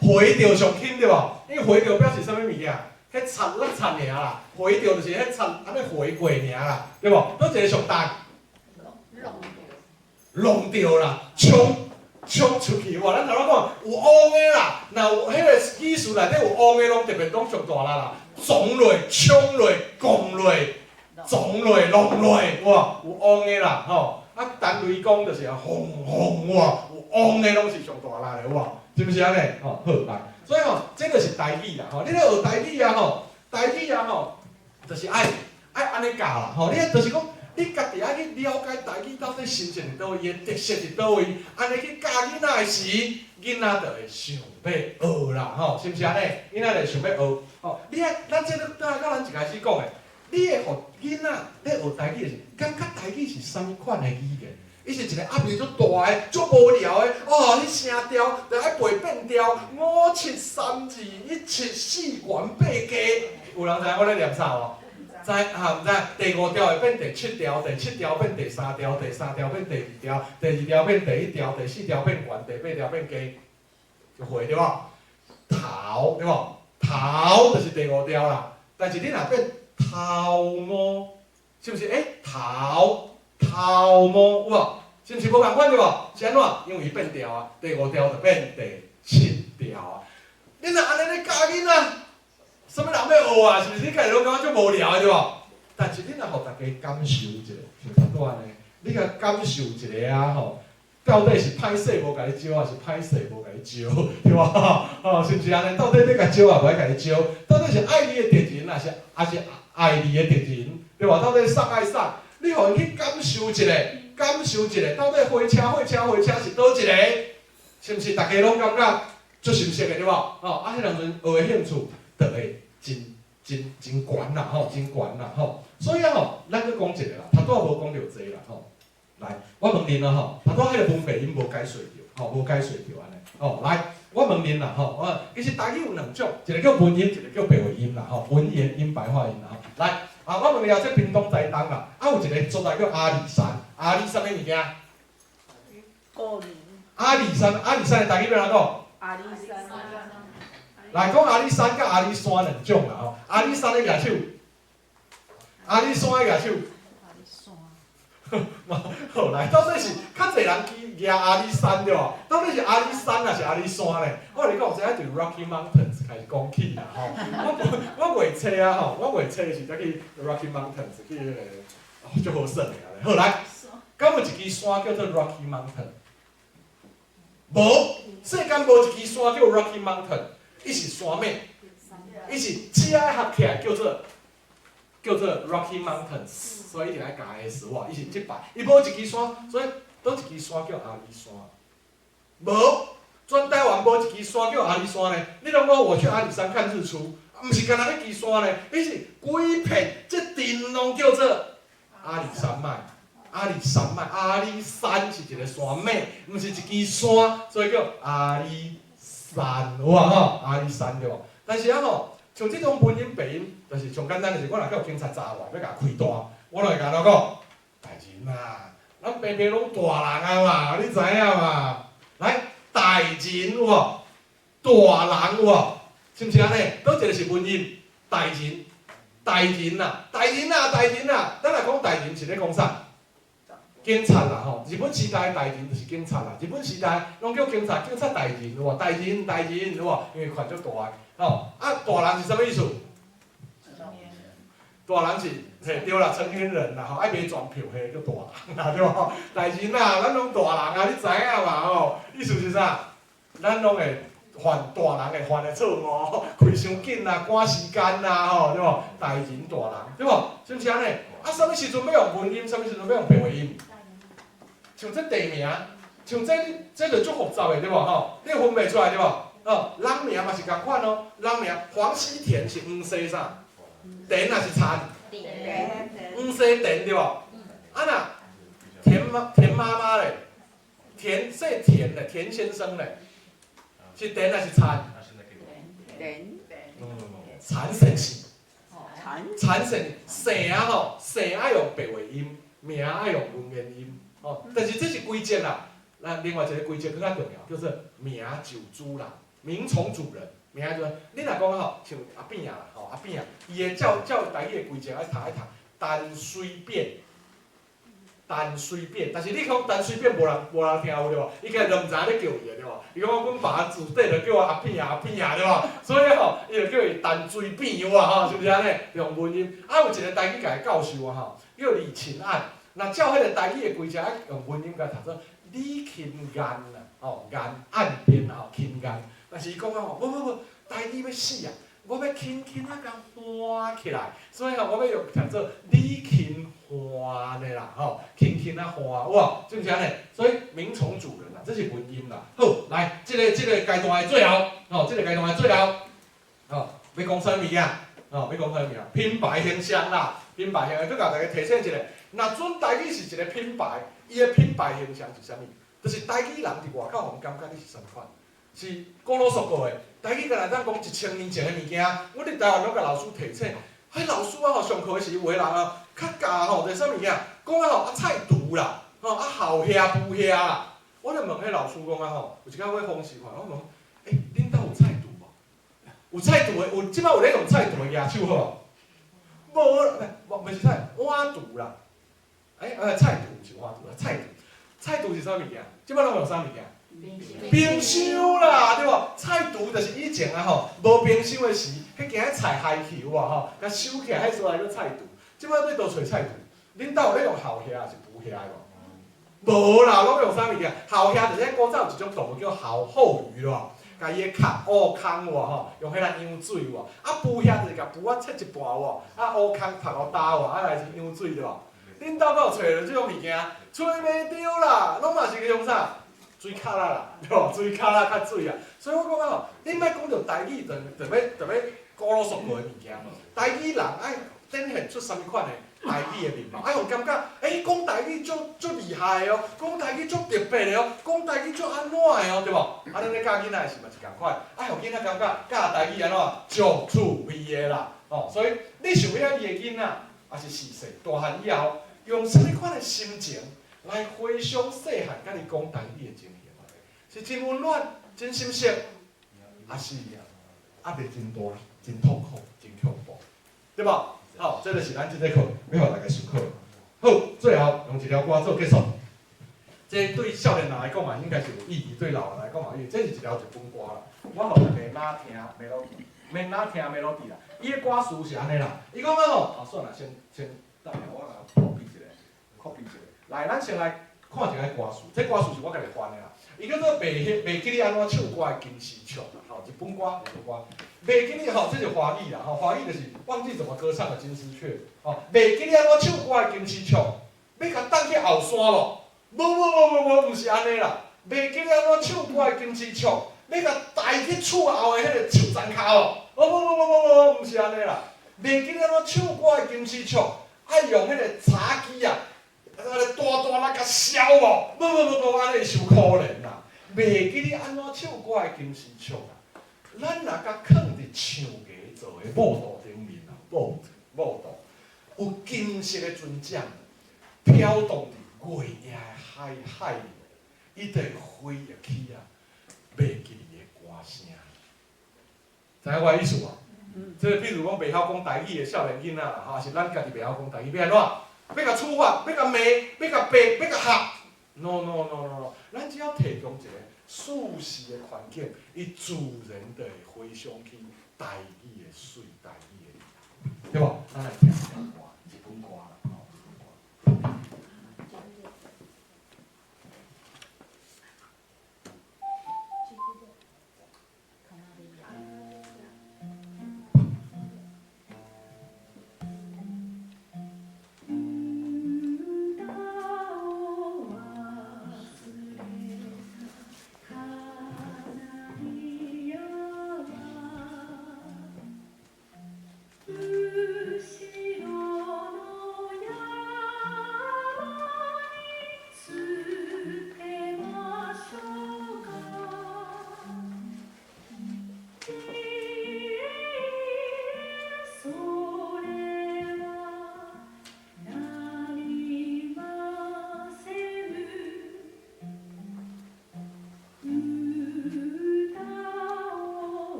S1: 回著上輕對無？因為回著表示啥物物件？彼擦落擦爾啦，回著就是彼擦按呢回過爾啦，對無？佗一个上重？弄著啦，衝衝出去哇！咱頭拄講有旺的啦，若有彼个語詞內底有旺的，攏特別攏上大力啦，撞落、衝落、摃落、撞落、弄落，哇！有旺的啦，吼！啊，陳雷公就是啊，轟轟哇！有旺的攏是上大力的，哇！是毋是按呢？吼，好來，所以吼，這就是台語啦，吼！你咧學台語啊，吼，台語啊吼，就是愛愛按呢教啦吼，你就是講，你家己愛去了解台語到底心情佇佗位，伊的特色佇佗位，按呢去教囡仔的時，囡仔就會想欲學啦吼，是毋是按呢？囡仔就會想欲學。吼，你愛咱這個倒來到咱一開始講的，你會予囡仔咧學台語的時，感覺台語是啥物款的語言？伊是一個壓力足大的、足無聊的，哦，彼聲調著愛背變調，五七三二一七四元八加，有人知影我咧念啥無？知哈？毋知？第五調會變第七調，第七調變第三調，第三調變第二調，第二調變第一調，第四調變懸，第八調變加，就會對無？頭對無？頭就是第五調啦。但是你若變頭毛，是毋是？欸，頭頭毛有無？是毋是無仝款對無？是按怎？因為伊變調啊，第五調就變第七調啊。你若按呢咧教囡仔，啥物人欲學啊？是毋是？你家己攏感覺足無聊的對無？但是你若予大家感受一下，像頭拄按呢，你共感受一下啊吼，到底是歹勢無共你招，抑是歹勢無共你招，對無？吼，是毋是按呢？到底欲共招抑無愛共你招？到底是愛你的敵人，抑是抑是愛你的敵人，對無？到底送愛送？你予𪜶去感受一下，感受一下，到底火車、火車、火車是佗一个？是毋是？大家攏感覺足熟悉的對無？吼，啊，彼當陣學的興趣就會真真真懸啦，吼，真懸啦，吼。所以啊吼，咱閣講一个啦，頭拄仔無講著濟啦，吼。來，我問恁啦吼，頭拄仔彼個文白音無解釋著，吼，無解釋著按呢。吼，來，我問恁啦，吼，我其實台語有兩種，一個叫文音，一個叫白話音啦，吼，文言音、白話音啦，吼。來，啊，我問你啊，這屏東台東啦，啊有一個所在叫阿里山，阿里啥物物件？
S2: 過年。
S1: 阿里山，阿里山的台語欲按怎講？
S2: 阿里山。
S1: 來講阿里山佮阿里山兩種啦，吼。阿里山的舉手，阿里山的舉手。
S2: 阿里山。
S1: 好來，到底是較濟人記舉阿里山對無？到底是阿里山抑是阿里山咧？我共你講，這愛佇 Rocky Mountains 開始講起啦吼。我我月初啊吼，我月初時才去 Rocky Mountains 去彼個，哦，足好耍的啊！好來，敢有一支山叫做 Rocky Mountain？無，世間無一支山叫 Rocky Mountain，伊是山名，伊是遮合起來叫做 Rocky Mountains，所以一定愛加 S 哇，伊是這擺，伊無一支山，所以佗一支山叫阿里山？無，全台灣無一支山叫阿里山呢。你攏講我去阿里山看日出，毋是干焦彼支山呢，伊是規片這陣攏叫做阿里山脈。阿里山脈，阿里山是一個山脈，毋是一支山，所以叫阿里山，有無吼？阿里山對無？但是啊吼，像這種文音白音，就是上簡單，就是我若叫警察查我，欲共開單，我就會共𪜶講，大人啊，咱平平攏大人啊嘛，你知影嘛？來，大人有無？大人有無？是毋是按呢？佗一个是文音？大人，大人啊，大人啊，大人啊，咱若講大人是咧講啥？警察啦吼，日本時代大人就是警察啦。日本時代攏叫警察，警察大人有無？大人大人有無？因為權足大的吼。啊，大人是啥物意思？大人是嘿對啦，成年人啦吼，愛買全票彼叫大人啦對無？大人啊，咱攏大人啊，你知影嘛吼？意思是啥？咱攏會犯大人會犯的錯誤，開傷緊啦，趕時間啦吼，對無？大人大人對無？是毋是按呢？啊，啥物時陣欲用文音？啥物時陣欲用白話音？像這地名，像這這就足複雜的對無吼？你分袂出來對無？哦，人名嘛是仝款哦，人名黃西田是黃西啥？田抑是田？黃西田對無？啊若田媽田媽媽咧，田姓田的田先生咧，是田抑是田？
S2: 田。
S1: 田先生。
S2: 田。
S1: 田先姓啊吼，姓愛用白話音，名愛用文言音。哦，但是這是規則啦。那另外一个規則閣較重要，叫做名就主人，名從主人。名就你若講吼，像阿扁啊，吼阿扁啊，伊會照照台語的規則愛讀愛讀，陳水扁，陳水扁，但是你講陳水扁無人無人聽有對無？伊家己都毋知影咧叫伊的對無？伊講阮爸自細就叫我阿扁啊阿扁啊對無？所以吼，伊就叫伊陳水扁有無吼？是毋是按呢？用文音。啊，有一个台語界的教授啊吼，叫李勤按。若照彼个台語的規則，愛用文音共讀做李勤岸啦，吼岸岸邊啦吼，勤岸。但是伊講啊吼，無無無，台語欲死啊！我欲輕輕仔共翻起來，所以吼，我欲用讀做李輕歡的啦，吼，輕輕仔歡，有無？是毋是按呢？所以名從主人啦，這是文音啦。好，來，這個階段的最後，吼，這個階段的最後，吼，欲講啥物件？吼，欲講啥物件？品牌形象啦，品牌形象，閣共大家提醒一下，若準台語是一個品牌，伊的品牌形象是啥物？就是台語人佇外口予人感覺你是啥物款？是古老塑過的。台語敢若當講1000年前的物件，阮佇台灣攏共老師提醒，彼老師啊吼，上課時有的人啊，較教吼，就是啥物件，講啊吼啊菜櫥啦，吼啊校遐附遐啦。我就問彼老師講啊吼，有一工我訪視看，我問，欸，恁兜有菜櫥無？有菜櫥的，有這擺有咧用菜櫥的舉手好無？無啦，無，毋是菜，碗櫥啦。欸，菜櫥毋是碗櫥啦，菜櫥，菜櫥是啥物件？這擺攏用啥物件？冰箱啦，對無？菜櫥就是以前啊吼，無冰箱的時，彼間菜害球啊吼，共收起來，彼所在叫菜櫥。這擺欲佗揣菜櫥？恁兜有咧用校遐抑是浮遐的無？無啦，攏用啥物件？校遐就是古早有一種動物叫鱟鱟魚咯，共伊的殼挖空有無吼？用彼來養水有無？啊，浮遐就是共浮仔切一半有無？啊，挖空曝予焦有無？啊來是養水對無？恁兜敢有揣著這種物件？揣袂著啦，攏嘛是用啥？水跤仔啦，對無？水跤仔較水啊，所以我講啊吼，你莫講著台語，就欲古老塑過的物件。台語人愛展現出啥物款的台語的面貌，愛予感覺，欸，講台語足足厲害的哦，講台語足特別的哦，講台語足按怎的哦，對無？啊，咱咧教囡仔的時嘛是仝款，愛予囡仔感覺教台語按怎足趣味的啦，吼，所以你想欲予你的囡仔，抑是序細大漢以後，用啥物款的心情來回想細漢佮你講台語的情形，是真溫暖、真心適，抑是壓力真大、真痛苦、真恐怖，對無？好，這就是咱這節課欲予大家思考。好，最後用一條歌做結束。這對少年人來講嘛，應該是有意義；對老人來講嘛，有意義。這是一條日本歌啦。我予大家哪聽 melody，免哪聽 melody 啦。伊的歌詞是按呢啦，伊講啊吼，啊算啦，先先等下我共 copy 一下，copy 一下。來，咱先來看一下歌詞。這歌詞是我家己翻的啦。伊叫做袂記你按怎唱歌的金絲雀啦，吼，日本歌，日本歌。袂記你吼，這是華語啦，吼，華語就是忘記怎麼歌唱的金絲雀，吼，袂記你按怎唱歌的金絲雀，欲共擋去後山無？無無無無無，毋是按呢啦。袂記你按怎唱歌的金絲雀，欲共帶去厝後的彼個樹欉跤無？哦無無無無無，毋是按呢啦。袂記你按怎唱歌的金絲雀，愛用彼個柴機啊，啊大大來共燒無？無無無無，按呢傷可憐啦。袂記你按怎唱歌的金絲雀啊，咱若共囥佇象牙做的木渡頂面啊，木木渡有金色的船槳飄動佇月夜的海裡，伊就會回憶起啊，袂記你的歌聲。知影我的意思無？這個比如講袂曉講台語的少年囡仔啦，吼，抑是咱家己袂曉講台語，欲按怎？欲共處罰，欲共罵，欲共白，欲共嚇？No no no no no，咱只要提供一個舒適的環境，伊自然就會回想起台語的水，台語的，對無？咱來聽一條歌，日本歌啦，吼，日本歌。
S3: 後ろの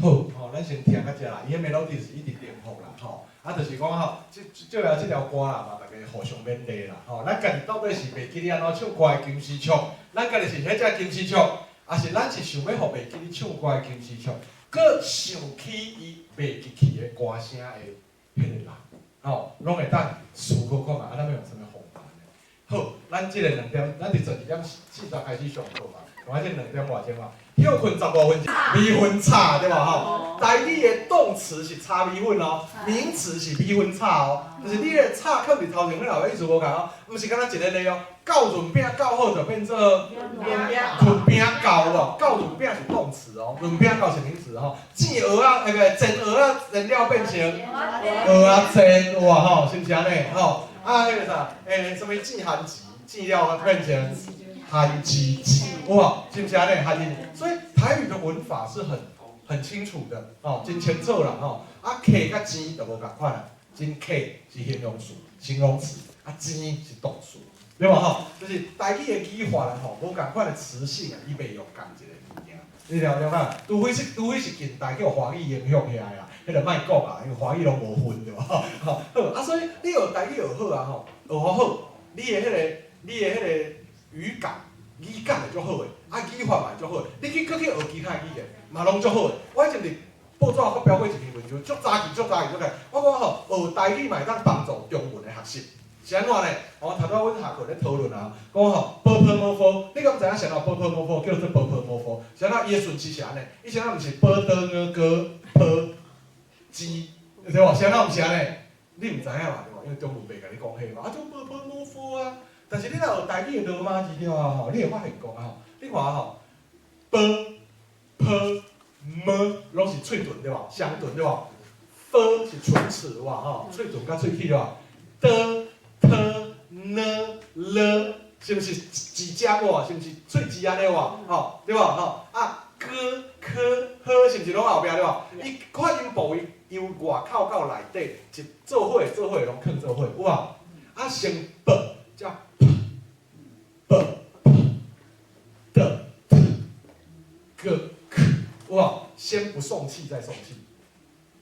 S1: 好，吼，咱先聽到這啦，伊的 melody 是一直重複啦，吼，啊，就是講吼，這這這這條歌啦嘛，大家互相勉勵啦，吼，咱家己到底是袂記得按怎唱歌的金絲雀，咱家己是彼隻金絲雀，抑是咱是想欲予袂記得唱歌的金絲雀，閣想起伊袂記去的歌聲的彼個人，吼，攏會當思考看覓，啊，咱欲用啥物方法呢？好，咱這個兩點，咱佇12點40開始上課嘛，講這兩點外鐘嘛，歇睏15分，米粉炒對無吼？台語的動詞是炒米粉哦，名詞是米粉炒哦，就是你的炒囥佇頭前，你後尾意思無仝哦，毋是干焦一个字哦。教潤餅教好就變做潤餅教哦，教潤餅是動詞哦，潤餅教是名詞吼。煎蚵仔，那個煎蚵仔煎了變成蚵仔煎有無吼？是毋是按呢？吼，啊，彼個啥，欸，啥物煎番薯，煎了變成番薯煎，有無？是毋是按呢？番薯，所以台語的文法是很清楚的，哦，真清楚啦，吼。啊，客佮煎就無仝款啦，真客是形容詞，形容詞，啊，煎是動詞，對無吼？就是台語的語法啦，吼，無仝款的詞性啊，伊袂用仝一个物件，你了了解？除非是近代叫華語影響起來啦，彼個莫講啊，因為華語攏無分對無？吼，好啊，所以你學台語學好啊，吼，學好，你的彼個語感，語感會足好的，啊，語法嘛會足好的，你去閣去學其他語言，嘛攏足好的。我以前佇報紙發表過一篇文章，足早期足早期足個，我講吼，學台語嘛會當幫助中文的學習。是按怎呢？哦，頭拄仔阮下課咧討論啊，講吼，波波摩佛，你敢知影啥物波波摩佛叫做波波摩佛？是按怎？伊的順序是按呢？伊啥物毋是波多俄哥波雞，對無？啥物毋是按呢？你毋知影嘛？對無？因為中文袂共你講彼嘛，啊，就波波摩佛啊。但是你若學台語的羅馬字了後吼，你會發現講吼，你看吼，波、坡、麼攏是喙唇對無？雙唇對無？佛是唇齒哇吼，喙唇佮喙齒對無？的、特、呢、了，是毋是舌尖哇？是毋是喙舌按呢哇？吼，對無？吼啊，哥、科、呵，是毋是攏後壁對無？伊發音部位由外口到內底，一做伙做伙攏囥做伙，有無？啊，先 b 才 p b p 的 t g k，有無？先不送氣再送氣，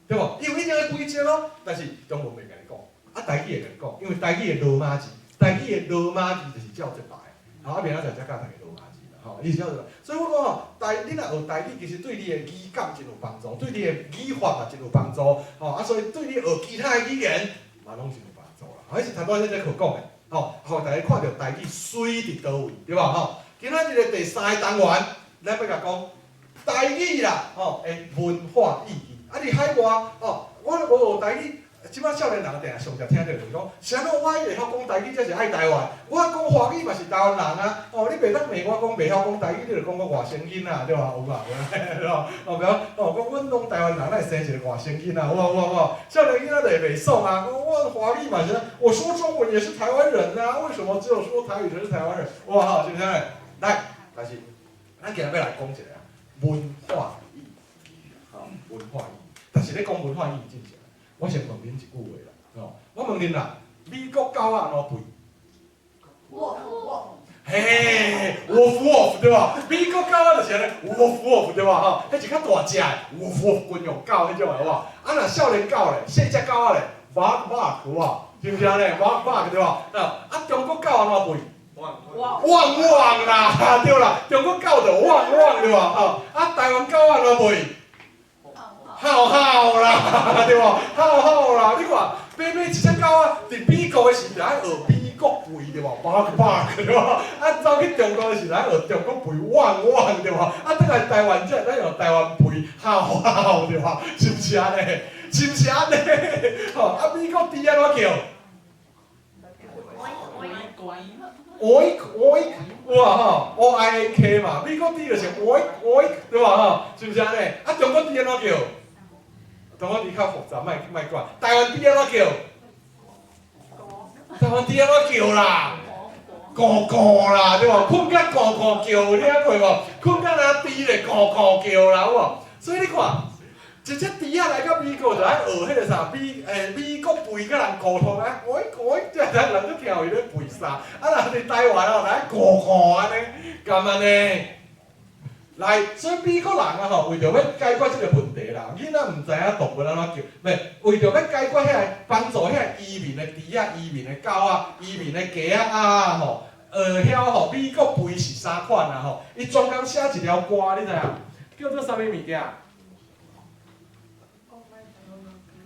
S1: 對無？伊有彼種的規則咯，但是中文袂共你講，啊，台語會共你講，因為台語的羅馬字，台語的羅馬字就是照這排，吼，啊，明仔載才教大家羅馬字啦，吼，伊是照這排。所以我講吼，你若學台語，其實對你的語感真有幫助，對你的語法嘛真有幫助，吼，啊，所以對你學其他的語言嘛攏真有幫助啦。彼是頭拄仔彼節課講的，吼，予大家看著台語媠佇佗位，對無吼？今仔日的第三個單元，咱欲共講台語啦，吼，的文化意義。啊，佇海外，吼，我學台語，這擺少年人定定上常聽著就是講，啥物我會曉講台語才是愛台灣，我講華語嘛是台灣人啊。哦，你袂當罵我講袂曉講台語，你就講我外省囡仔，對無？有無？對無？哦，袂曉，哦，講阮攏台灣人，哪會生一個外省囡仔？有無？有無？有無？少年囡仔就會袂爽啊！講我華語嘛是，我說中文也是台灣人啊，為什麼只有說台語才是台灣人？哇，吼，是毋是？來，但是咱今日欲來講一個文化意義，吼，文化意義。但是咧講文化意義之前，我先問恁一句話啦，吼，我問恁啦，美國狗仔按怎吠？嘿，woof woof 對無？美國狗仔就是按呢，woof woof 對無？吼，彼是較大隻的，woof woof 軍用狗彼種的有無？啊，若少年狗咧，細隻狗仔咧，bark bark 有無？是毋是按呢？bark bark 對無？啊，中國狗按怎吠？汪汪啦，對啦，中國狗就汪汪對無？吼，啊，台灣狗按怎吠？嚎嚎啦，對無？嚎嚎啦，你看，買買一隻狗仔，佇美國的時陣愛學美國吠對無？bark bark 對無？啊，走去中國的時陣愛學中國吠汪汪對無？啊，轉來台灣才會當用台灣吠嚎嚎對無？是毋是按呢？是毋是按呢？吼，啊，美國豬按怎叫？Oink oink，哇吼，O I N K 嘛，美國豬就是 oink oink 對無吼？是毋是按呢？啊，中國豬按怎叫？中國豬較複雜，莫莫管。台灣豬按怎叫？台灣豬按怎叫啦？咕咕啦，對無？睏甲咕咕叫，你聽過無？睏甲若豬咧咕咕叫啦，有無？所以你看，一隻豬仔來到美國就愛學彼個啥美國吠佮人溝通啊，喂喂，這人人都聽有伊咧吠啥？啊，若佇台灣哦，來咕咕按呢，敢按呢？來，所以美國人啊吼，為著欲解決這个問題啦，囡仔毋知影動物按怎叫，袂為著欲解決遐个幫助遐个移民的豬仔、移民的狗仔、移民的雞仔鴨吼，學曉吼，美國肥是啥款啊吼，伊專工寫一條歌，你知影？叫做啥物物件？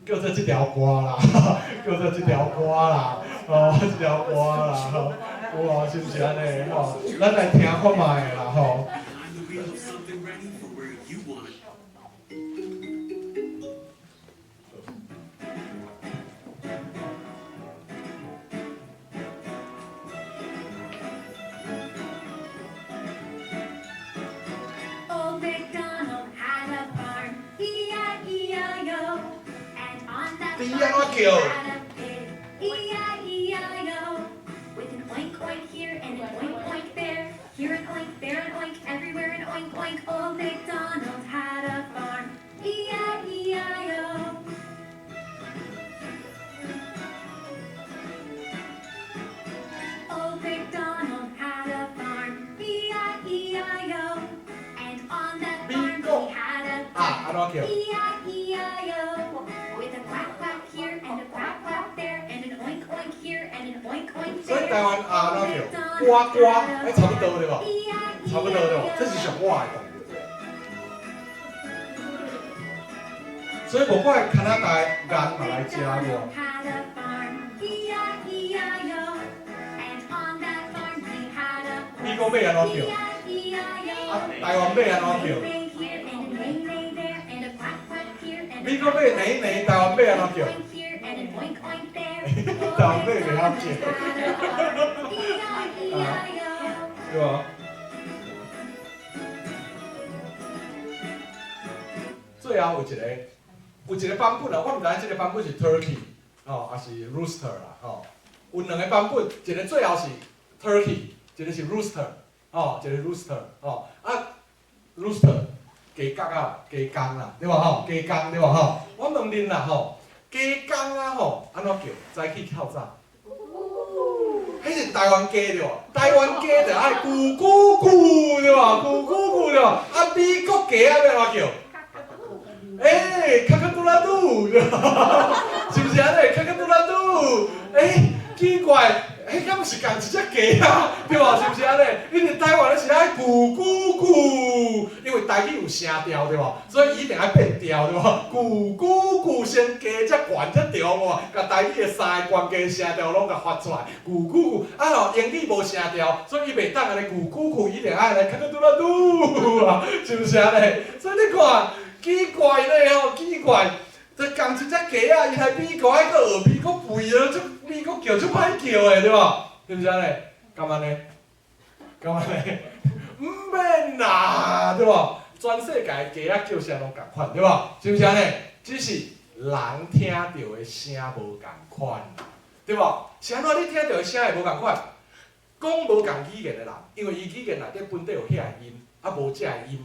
S1: 叫做這條歌啦，叫做這條歌啦，哦，這條歌啦，吼，有哦，是毋是按呢？吼，咱來聽看覓啦，吼。
S3: Behind the wheel of something ready for where you want it.
S4: Old MacDonald had a farm, E-I-E-I-O. And on that
S1: 豬
S4: farm
S1: 按怎
S4: he
S1: 叫？
S4: had a pig, E-I-E-I-O. With an oink oink here and an oink oink there, here an oink, there an oink, everywhere an oink oink. Old MacDonald had a farm, E-I-E-I-O. Old MacDonald had a farm, E-I-E-I-O. And on that farm
S1: 美國
S4: he had a
S1: 啊，按怎叫？
S4: E-I-E-I-O. With a quack quack here and a quack quack there and an oink oink here and an oink oink
S1: 所以
S4: there.
S1: 台灣鴨按怎叫？呱呱，欸，差不多對無？差不多對無？這是上我的動物。所以無怪加拿大人嘛來食無。
S4: Had a farm, E-I-E-I-O. And on that farm he had a
S1: 美國馬按怎叫？
S4: E-I-E-I-O.
S1: 啊，台灣馬按怎叫？
S4: Neigh here and a neigh neigh there and a quack quack here and a
S1: 美國馬奶奶，台灣馬按怎叫？
S4: oink here and an oink oink there.
S1: 台灣馬袂曉叫，
S4: E-I-E-I-O.
S1: 對無？最後有一個版本啊，我毋知影這個版本是 turkey 吼，抑是 rooster 啦吼。有兩個版本，一個最後是 turkey，一個是 rooster，吼，一個 rooster，吼啊 rooster 雞角啊，雞公啦，對無吼？雞公對無吼？我問恁啦吼，雞公啊吼，按怎叫？早起較早。彼是台灣雞對無？台灣雞就愛咕咕咕對無？咕咕咕對無？啊，美國雞仔欲按怎叫？欸，cock-a-doodle-doo，是毋是按呢？cock-a-doodle-doo，欸，奇怪，彼敢毋是仝一隻雞啊？對無？是毋是按呢？因為台灣的是愛咕咕咕，因為台語有聲調對無？所以伊一定愛變調對無？咕咕咕，先加才懸才長無？共台語的三個關鍵聲調攏共發出來，咕咕咕。啊吼，英語無聲調，所以伊袂當按呢咕咕咕，伊一定愛來 cock-a-doodle-doo 啊，是毋是按呢？所以你看。奇怪咧吼，奇怪，這仝一隻雞仔，伊來美國愛閣學美國吠啊，足美國叫足歹叫的對無？是毋是按呢？敢按呢？敢按呢？毋免啦，對無？全世界雞仔叫聲攏仝款，對無？是毋是按呢？只是人聽著的聲無仝款，對無？是按怎你聽著的聲會無仝款？講無仝語言的人，因為伊語言內底本底有遐个音，啊無這个音。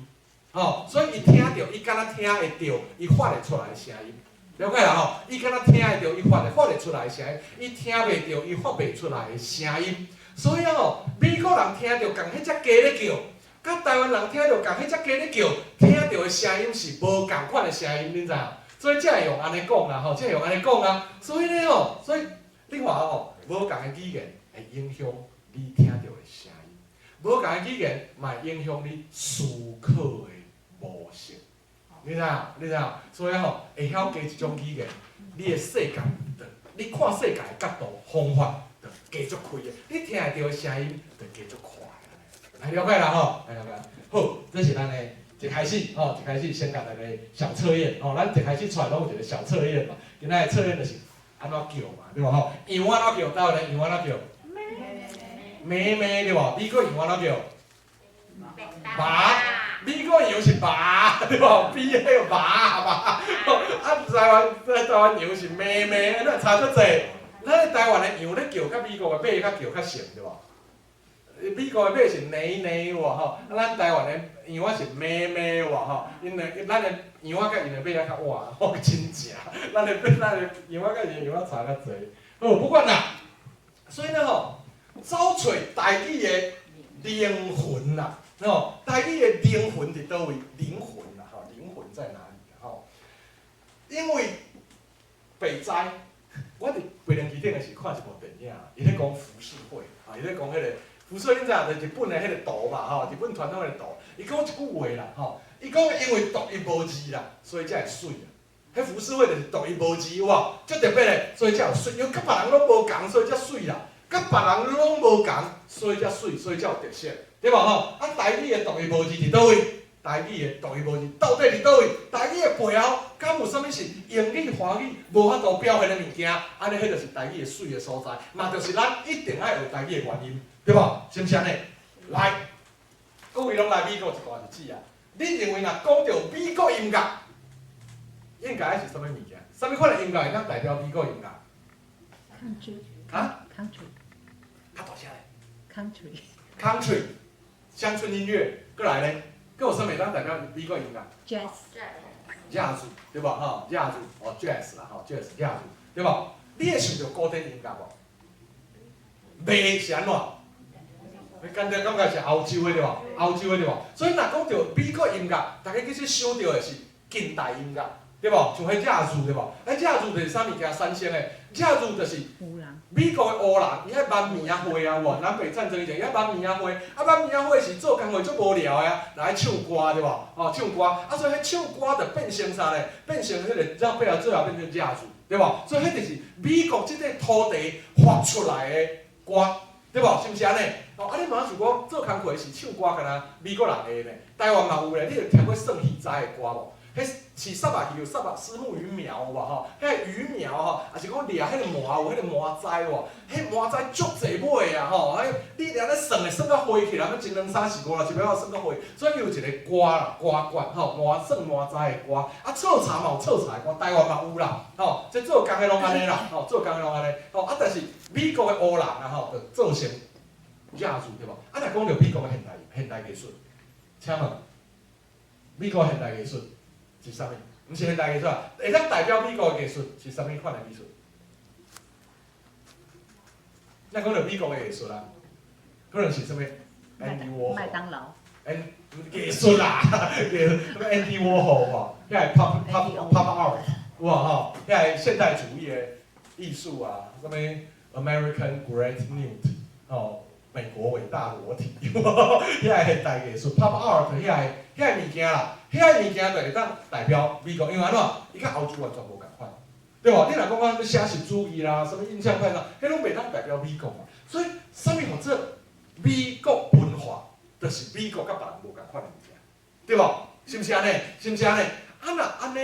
S1: 吼，所以伊聽著，伊敢若聽會著，伊發會出來的聲音，了解啦吼？伊敢若聽會著，伊發會出來的聲音，伊聽袂著，伊發袂出來的聲音。所以啊吼，美國人聽著仝彼隻雞咧叫，佮台灣人聽著仝彼隻雞咧叫，聽著的聲音是無仝款的聲音，恁知影？所以才會用按呢講啦吼，才會用按呢講啊。所以咧吼，所以你看吼，無仝的語言會影響你聽著的聲音，無仝的語言嘛會影響你思考的模式，你知影？你知影？所以吼，會曉加一種語言，你的世界，你看世界的角度方法，就加足開的，你聽會著的聲音就加足快。來了解啦吼，來了解。好，這是咱的一開始吼，一開始先共大家小測驗吼，咱一開始出來攏有一個小測驗嘛。今仔的測驗就是按怎叫嘛，對無吼？羊按怎叫？台灣的羊按怎叫？咩咩對無？美國羊按怎叫？馬。美國羊是馬，對無？比彼個馬馬，啊，台灣羊是咩咩，那差足濟。咱台灣的羊咧叫，佮美國的馬較叫較像，對無？美國的馬是奶奶有無吼？啊，咱台灣的羊仔是咩咩有無吼？𪜶的咱的羊仔佮𪜶的馬仔較倚，吼真正。咱的羊仔佮𪜶的羊仔差較濟。好，不管啦。所以呢吼，走揣台語的靈魂啦。哦，台語的靈魂佇佗位？靈魂啦，吼，靈魂在哪裡？吼，因為北齋，我佇飛輪機頂的時看一部電影，伊咧講浮世繪，啊，伊咧講彼個浮世繪，你知影？就日本的彼個圖嘛，吼，日本傳統的圖。伊講一句話啦，吼，伊講因為獨一無二啦，所以才會媠啊。彼浮世繪就是獨一無二，有無？足特別的，所以才有媠。因為佮別人攏無仝，所以才媠啦。佮別人攏無仝，所以才媠，所以才有特色，對無吼？啊，台語的獨一無二佇佗位？台語的獨一無二到底佇佗位？台語的背後，敢有啥物是英語、華語無法度表現的物件？按呢，彼就是台語的媠的所在，嘛就是咱一定愛學台語的原因，對無？是毋是按呢？來，各位攏來美國一段日子啊！你認為若講著美國音樂，應該是啥物物件？啥物款的音樂會當代表美國音樂？
S2: Country。
S1: 啊
S2: ？Country。
S1: 較大聲咧。
S2: Country。
S1: Country，鄉村音樂，閣來咧？閣有啥物會當代表美國音樂
S2: ？Jazz。
S1: Jazz 對無吼？Jazz 哦，Jazz 啦吼，Jazz，Jazz 對無？你會想著古典音樂無？袂是按怎？你簡單感覺是歐洲的對無？歐洲的對無？所以若講著美國音樂，大家其實想著的是近代音樂，對無？像彼 Jazz 對無？彼 Jazz 就是啥物件產生的？Jazz 就是美國的黑人，伊愛挽棉仔花啊，有無？南北戰爭以前，伊愛挽棉仔花，啊挽棉仔花是做工課足無聊的啊，來唱歌對無？哦，唱歌，啊所以彼唱歌就變成啥咧？變成彼個這背後最後變成 Jazz，對無？所以彼就是美國這塊土地發出來的歌，對無？是毋是按呢？哦，啊你嘛想講做工課時唱歌，敢若美國人會呢？台灣嘛有咧，你有聽過算魚仔的歌無？彼是虱目魚，有虱目虱目魚苗有無吼？彼个魚苗吼，抑是講掠彼个鰻有彼个鰻仔無？彼鰻仔足濟尾啊吼！彼你掠咧算會算到花去啦，欲一兩三四五六七八九算到花，所以伊有一個歌啦，歌訣吼，鰻算鰻仔的歌。啊，臭茶嘛有臭茶的歌，台灣嘛有啦，吼，這做工的攏按呢啦，吼，做工的攏按呢，吼啊，但是美國的黑人啊吼，就做成亞洲對無？啊，若講著美國的現代藝術，請問美國現代藝術是啥物？毋是現代藝術啊，會當代表美國的藝術是啥物款的藝術？咱講著美國的藝術啊，可能是啥物？Andy Warhol。
S2: 麥當勞。
S1: N 藝術啦，藝術，啥物 Andy Warhol 無？遐個 pop art 有無吼？遐個現代主義的藝術啊，啥物 American Great Nude 吼，美國偉大裸體，遐個現代藝術 pop art 遐個物件啦，遐個物件就會當代表美國，因為按怎？伊佮歐洲完全無仝款，對無？你若講講啥物寫實主義啦，啥物印象派啦，彼攏袂當代表美國嘛。所以，啥物號做美國文化？就是美國佮別人無仝款的物件，對無？是毋是按呢？是毋是按呢？啊若按呢，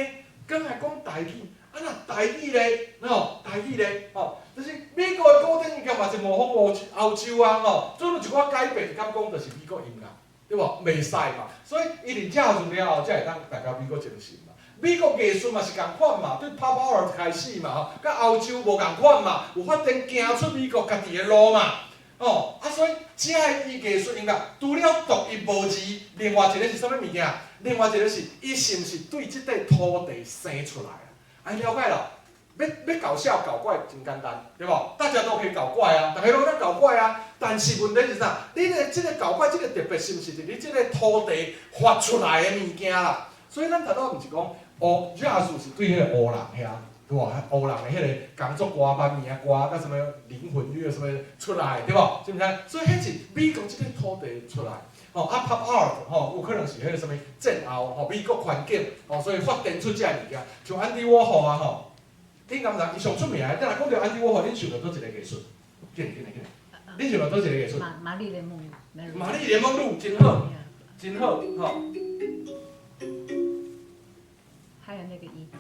S1: 閣來講台語，啊若台語咧，吼，台語咧，吼，就是美國的古典音樂嘛是模仿歐洲啊，吼，做了一寡改變，敢講就是美國音樂，對無？袂使嘛，所以伊佇遮陣了後，才會當代表美國精神嘛。美國藝術嘛是仝款嘛，對 Pop Art 開始嘛，吼，佮歐洲無仝款嘛，有發展行出美國家己的路嘛。哦，啊，所以遮个伊藝術音樂除了獨一無二，另外一個是啥物物件？另外一個是伊是毋是對這塊土地生出來啊？按呢了解咯。欲搞笑搞怪真簡單，對無？大家都可以搞怪啊，逐家攏咧搞怪啊。但是問題是啥？你的這個搞怪，這個特別是毋是佇你這個土地發出來的物件啦？所以咱頭拄毋是講，哦，主要是對彼個黑人遐。對無？黑人的彼個工作歌、挽物仔歌，佮啥物靈魂樂啥物出來，對無？是毋是？所以彼是美國這個土地出來，吼啊 Pop Art 吼，有可能是彼個啥物戰後吼美國環境吼，所以發展出這个物件，像安迪沃荷啊吼，你敢知伊上出名的？你若講著安迪沃荷，恁想著佗一個藝術？緊緊緊，恁想著佗一個藝術？
S2: 瑪麗蓮夢露。
S1: 瑪麗蓮夢露真好，真好，吼。
S2: 還有那個椅子。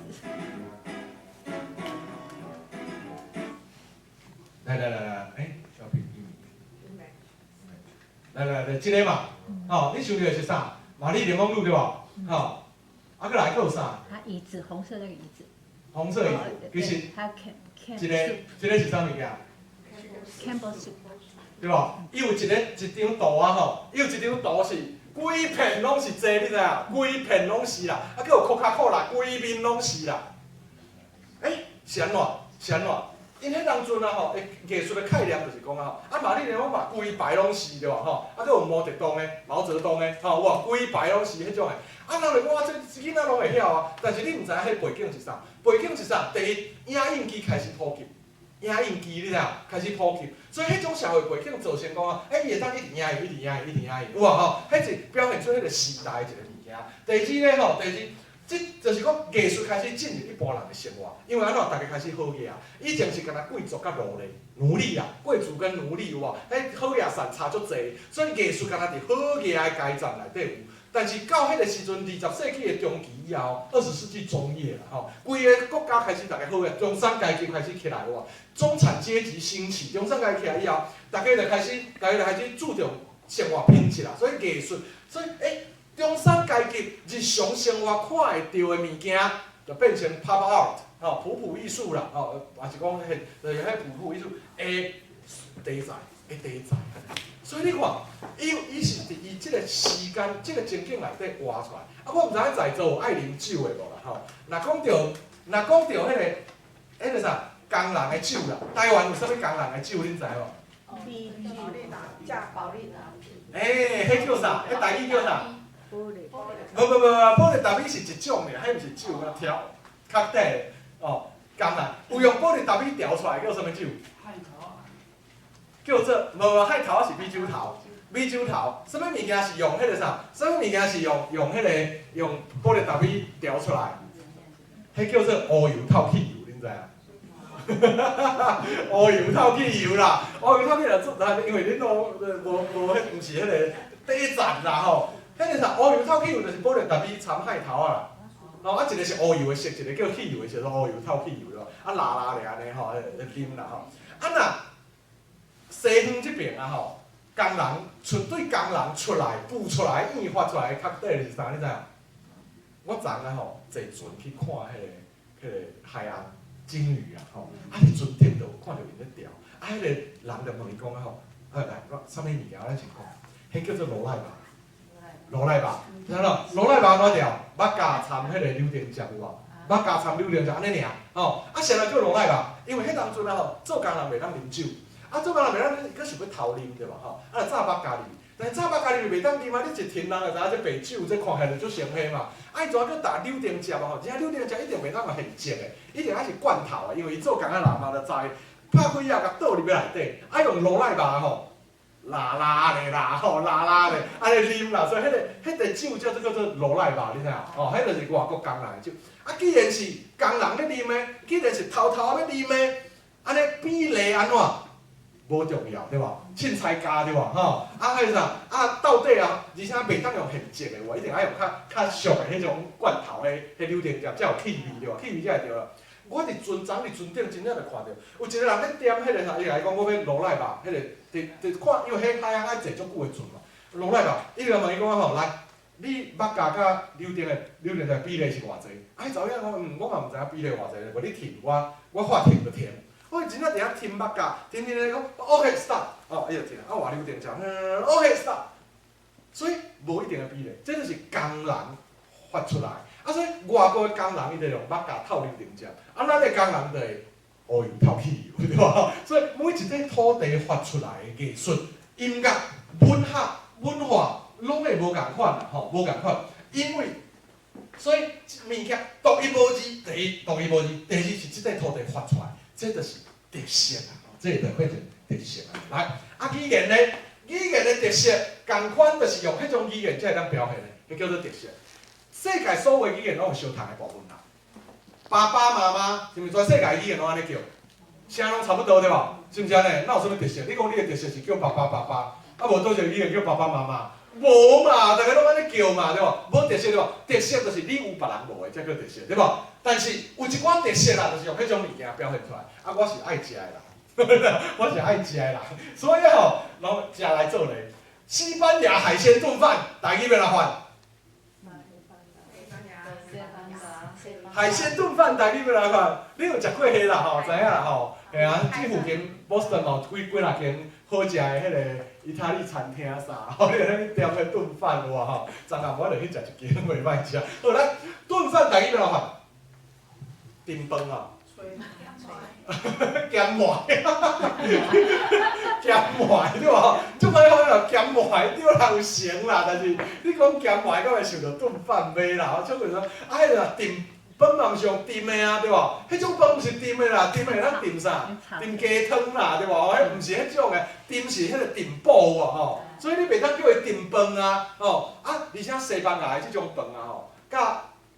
S1: 來來來來，欸，小品來來來，這個嘛，吼，你想著的是啥？瑪麗蓮夢露對無？吼，啊，閣來閣有啥？
S2: 啊，椅子，紅色那個椅子。
S1: 紅色椅子，其實，這個這個是啥物件
S2: ？Campbell soup。
S1: 對無？伊有一個一張圖啊吼，伊有一張圖是規片攏是這，你知影？規片攏是啦，啊，閣有可卡可樂，規面攏是啦。欸，是按怎？是按怎？ 𪜶彼當陣啊吼，藝術的概念就是講啊吼，啊瑪麗蓮夢露規排攏是對無吼，啊閣有毛澤東的、毛澤東的，吼有無？規排攏是彼種的。啊，人就講啊，這囡仔攏會曉啊，但是你毋知影彼背景是啥？背景是啥？第一，影印機開始普及，影印機你知影？開始普及，所以彼種社會背景造成講啊，欸，伊會當一直影印、一直影印、一直影印，有無吼？彼是表現出彼個時代的一個物件。第二咧吼，第二。這就是講藝術開始進入一般人的生活，因為按怎，大家開始好額。以前是干焦貴族佮奴隸、奴隸啊，貴族跟奴隸有無？彼好額散差足濟，所以藝術干焦佇好額的階層內底有。但是到彼個時陣，20世紀的中期以後，20世紀中葉啦吼，規个國家開始大家好額，中產階級開始起來有無？中產階級興起，中產階級起來以後，大家就開始注重生活品質啦。所以藝術，所以欸，中產階級日常生活看會著的物件，就變成 pop art，吼，普普藝術啦，吼，也是講彼，就是彼普普藝術的題材，的題材。所以你看，伊是佇伊這個時間、這個情景內底活出來。啊，我毋知影在座有愛啉酒的無啦，吼。若講著彼個啥，工人的酒啦，台灣有啥物工人的酒，恁知無？
S2: 米酒。
S5: 保力達。
S1: 欸，彼叫啥？彼台語叫啥？無無無無，保力達米是一種爾，彼毋是酒，啊調較底哦，工人有用保力達米調出來叫啥物酒？叫做無無海頭仔是米酒頭，米酒頭，啥物物件是用彼個啥？啥物物件是用彼個用保力達米調出來？彼叫做烏油透氣油，恁知影？烏油透氣油啦，烏油透氣油做，因為恁攏無無彼毋是彼個底層啦吼。彼個啥烏油透氣油就是保力達米摻海頭仔啦。哦，啊一個是烏油的色，一個叫汽油的色，烏油透氣油咯。啊，辣辣咧按呢吼，啉啦吼。啊若西方這爿啊吼，工人出對工人出來浮出來演發出來的較底是啥？你知影？我昨昏吼坐船去看彼個海岸鯨魚啊吼，啊佇船頂就有看著𪜶咧釣，啊彼個人就問伊講啊吼，啊來，啥物物件咱先講，彼叫做羅賴肉。羅賴肉，知影無？羅賴肉按怎釣？目加摻彼個柳丁汁有無？目加摻柳丁汁按呢爾，吼，啊啥人叫羅賴肉？因為彼當陣啊吼，做工人袂當啉酒，啊做工人袂當啉，閣想欲偷啉對無吼？啊就炸目加入，但是炸目加入袂當啉啊！你一停人就知影這白酒，這看起來就足生火嘛。啊伊怎閣打柳丁汁啊吼？而且柳丁汁一定袂當用現製的，一定愛是罐頭的，因為伊做工的人嘛就知，拍開啊，共倒入去內底，啊用羅賴肉吼。拉拉咧啦，吼拉拉咧，按呢啉啦，所以彼個酒叫做叫做羅賴肉，你知影？哦，彼就是外國工人的酒。啊，既然是工人咧啉的，既然是偷偷咧啉的，按呢比例按怎？無重要對無？凊彩加對無？吼，啊彼個啥？啊到底啊，而且袂當用現製的，有一定愛用較較俗的彼種罐頭的彼柳丁汁才有氣味對無？氣味才會對啦。我佇船昨佇船頂真正就看著，有一個人咧點彼個啥，伊共伊講我欲羅賴肉，彼個佇佇看，因為彼海岸愛坐足久的船嘛，羅賴肉，伊就問伊講吼，來，你目加佮柳丁的柳丁的比例是偌濟？啊，彼查某囝講，嗯，我嘛毋知影比例偌濟，無你停我，我看停就停。我真正佇遐停目加，停停停講，OK stop，哦，伊就停，啊換柳丁汁，OK stop。所以無一定的比例，這就是工人發出來。啊，所以外國的工人伊就用目加透柳丁汁，啊，咱的工人就會烏油透氣油，對無？所以每一塊土地發出來的藝術、音樂、文學、文化，攏會無仝款啦，吼，無仝款。因為所以物件獨一無二，第一獨一無二，第二是這塊土地發出來，這就是特色啊，這個就變成特色啊。來，啊語言呢？語言的特色，仝款就是用彼種語言才會當表現的，彼叫做特色。世界所有語言攏有相仝的部分啦。爸爸媽媽，是毋是全世界語言攏按呢叫？聲攏差不多對無？是毋是按呢？哪有啥物特色？你講你的特色是叫爸爸爸爸，啊無佗一個語言叫爸爸媽媽？無嘛，逐家攏按呢叫嘛，對無？無特色對無？特色就是你有別人無的，才叫特色，對無？但是有一寡特色啦，就是用彼種物件表現出來。啊，我是愛食的啦，我是愛食的啦，所以吼，攏食來做咧。西班牙海鮮燉飯，台語欲按怎翻？海鮮燉飯台語欲按怎翻？你有食過彼啦吼，知影啦吼？嘿啊，這附近波士頓嘛有幾幾若間好食的彼個意大利餐廳啥，吼，你會當去點彼燉飯有無吼？昨暗我就去食一間，袂歹食。好來，燉飯台語欲按怎翻？燉飯啊，鹹糜，鹹糜對無？足歹講啦，鹹糜對啦，有成啦，但是你講鹹糜，敢會想著燉飯糜啦？我像講啊，彼個燉飯嘛，毋是用燉的啊，對無？彼種飯毋是燉的啦，燉的咱燉啥？燉雞湯啦，對無？彼毋是彼種的，燉是彼個燉補有無吼？所以你袂當叫伊燉飯啊，吼啊！而且西班牙的這種飯啊吼，佮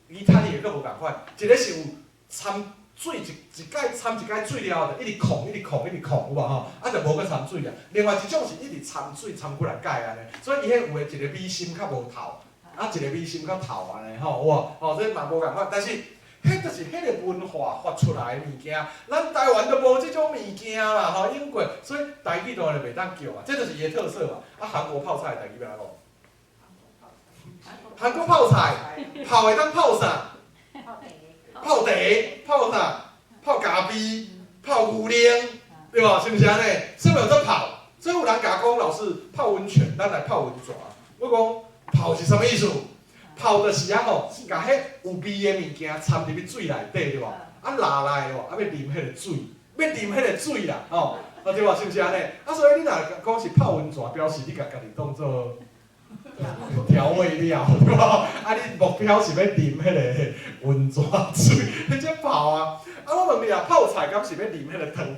S1: 意大利的閣無仝款，一个是有摻水一一擺摻一擺水了後，就一直控一直控一直控，有無吼？啊，就無閣摻水啊。另外一種是一直摻水摻幾若擺按呢，所以伊彼有的一个米心較無透，啊一个米心較透按呢吼，有無？吼，這嘛無仝款，但是彼就是彼个文化發出來的物件，咱台灣都無這種物件啦，吼，英國，所以台語當然袂當叫啊，這就是伊的特色嘛。啊，韓國泡菜台語欲按怎講？韓國泡菜，泡會當泡啥？泡茶，泡啥？泡咖啡，泡牛奶，對無？是毋是按呢？啥物叫做泡？所以有人共我講老師泡溫泉，咱來泡溫泉。我講泡是啥物意思？泡就是啊吼，共彼有味的物件摻入去水內底，對無？啊抐來無？啊欲啉彼个水，欲啉彼个水啦，吼，啊對無？是毋是按呢？啊所以你若講是泡溫泉，表示你共家己當做調味料，對無？啊你目標是欲啉彼个溫泉水，彼種泡啊！啊我問你啊，泡菜敢是欲啉彼个湯？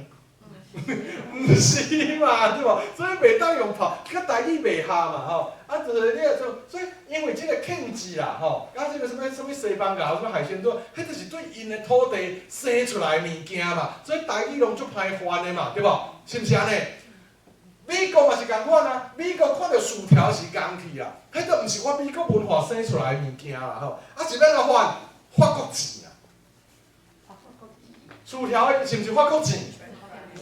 S1: 毋是嘛，對無？所以袂當用泡，佮台語袂合嘛，吼。啊，就是你若做，所以因為這個禁忌啦，吼，啊，這個啥物啥物西班牙，啥物海鮮都，彼就是對𪜶的土地生出來的物件嘛，所以台語攏足歹翻的嘛，對無？是毋是按呢？美國嘛是仝款啊，美國看著薯條是仝去啊，彼都毋是我美國文化生出來的物件啦，吼。啊，是欲按怎翻？法國糋啊。薯條的是毋是法國糋？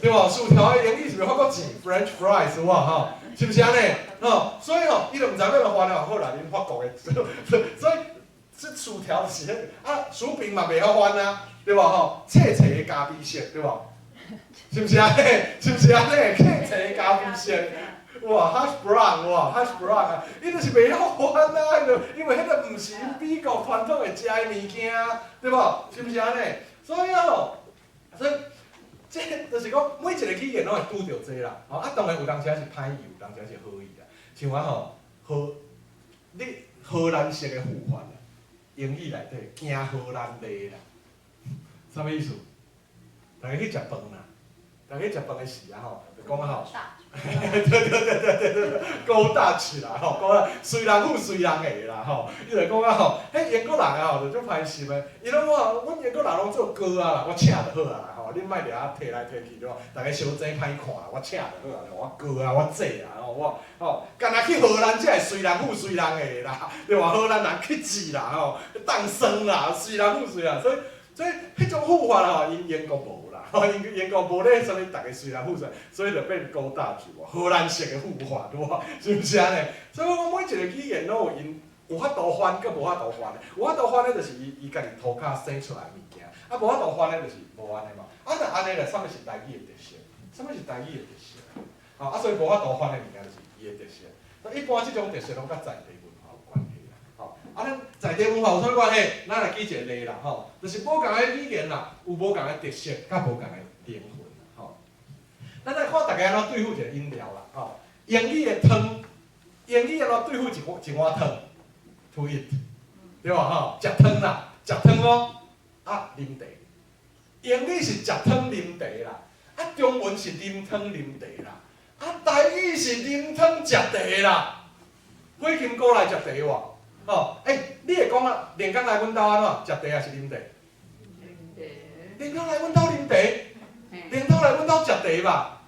S1: 對無？薯條的英語是毋是法國糋？French fries 有無吼？是毋是按呢？吼，所以吼，伊就毋知欲按怎翻啊，好啦，恁法國的，所以這薯條是彼個啊，薯餅嘛袂曉翻啊，對無吼？青青的咖啡色，對無？是毋是按呢？是毋是按呢？青青的咖啡色，哇，hash brown，哇，hash brown 啊，伊就是袂曉翻啊，因為彼個毋是𪜶美國傳統會食的物件，對無？是毋是按呢？所以吼，所以這就是講每一个語言攏會拄著這啦，吼啊，當然有當時是歹意，有當時是好意啦。像我吼，你荷蘭式的護髮啦，英語內底行荷蘭禮啦，啥物意思？逐家去食飯啦，逐家去食飯的時啊吼，就講啊吼，對對對對對對，Go Dutch 啦吼，講啊，隨人付隨人的啦吼，伊就講啊吼，彼英國人啊吼就足歹心的，伊攏講阮英國人攏做糕仔啦，我請就好啊啦吼，恁莫掠遐提來提去對無？逐家相爭歹看，我請就好啊，我糕啊，我做啊吼，我吼，干焦去荷蘭才會隨人付隨人的啦，對無？荷蘭人克制啦吼，當耍啦，隨人付隨人，所以彼種付法吼，𪜶英國無啦，吼，𪜶英國無咧啥物，逐家隨人付隨，所以就變 Go Dutch 無，荷蘭式的付法對無？是毋是按呢？所以我講每一个語言攏有𪜶有法度翻，佮無法度翻的。有法度翻的，就是伊家己塗跤生出來的物件；啊，無法度翻的，就是無按呢嘛。啊，若按呢咧，啥物是台語的特色？啥物是台語的特色？吼，啊，所以無法度翻的物件就是伊的特色。那一般這種特色攏佮在地文化有關係啦。吼，啊，咱在地文化有啥物關係？咱來舉一個例啦，吼，就是無仝的語言啦，有無仝的特色，佮無仝的靈魂啦，吼。咱來看逐家按怎對付一个飲料啦，吼。英語的湯，英語按怎對付一碗湯？To eat，對無吼？食湯啦，食湯哦，啊，啉茶。英語是食湯啉茶啦，啊，中文是啉湯啉茶啦，啊，台語是啉湯食茶啦。火金姑來食茶無？吼，欸，你會講啊？連江來阮兜按怎？食茶抑是啉茶？連江來阮兜啉茶，連江來阮兜食茶吧？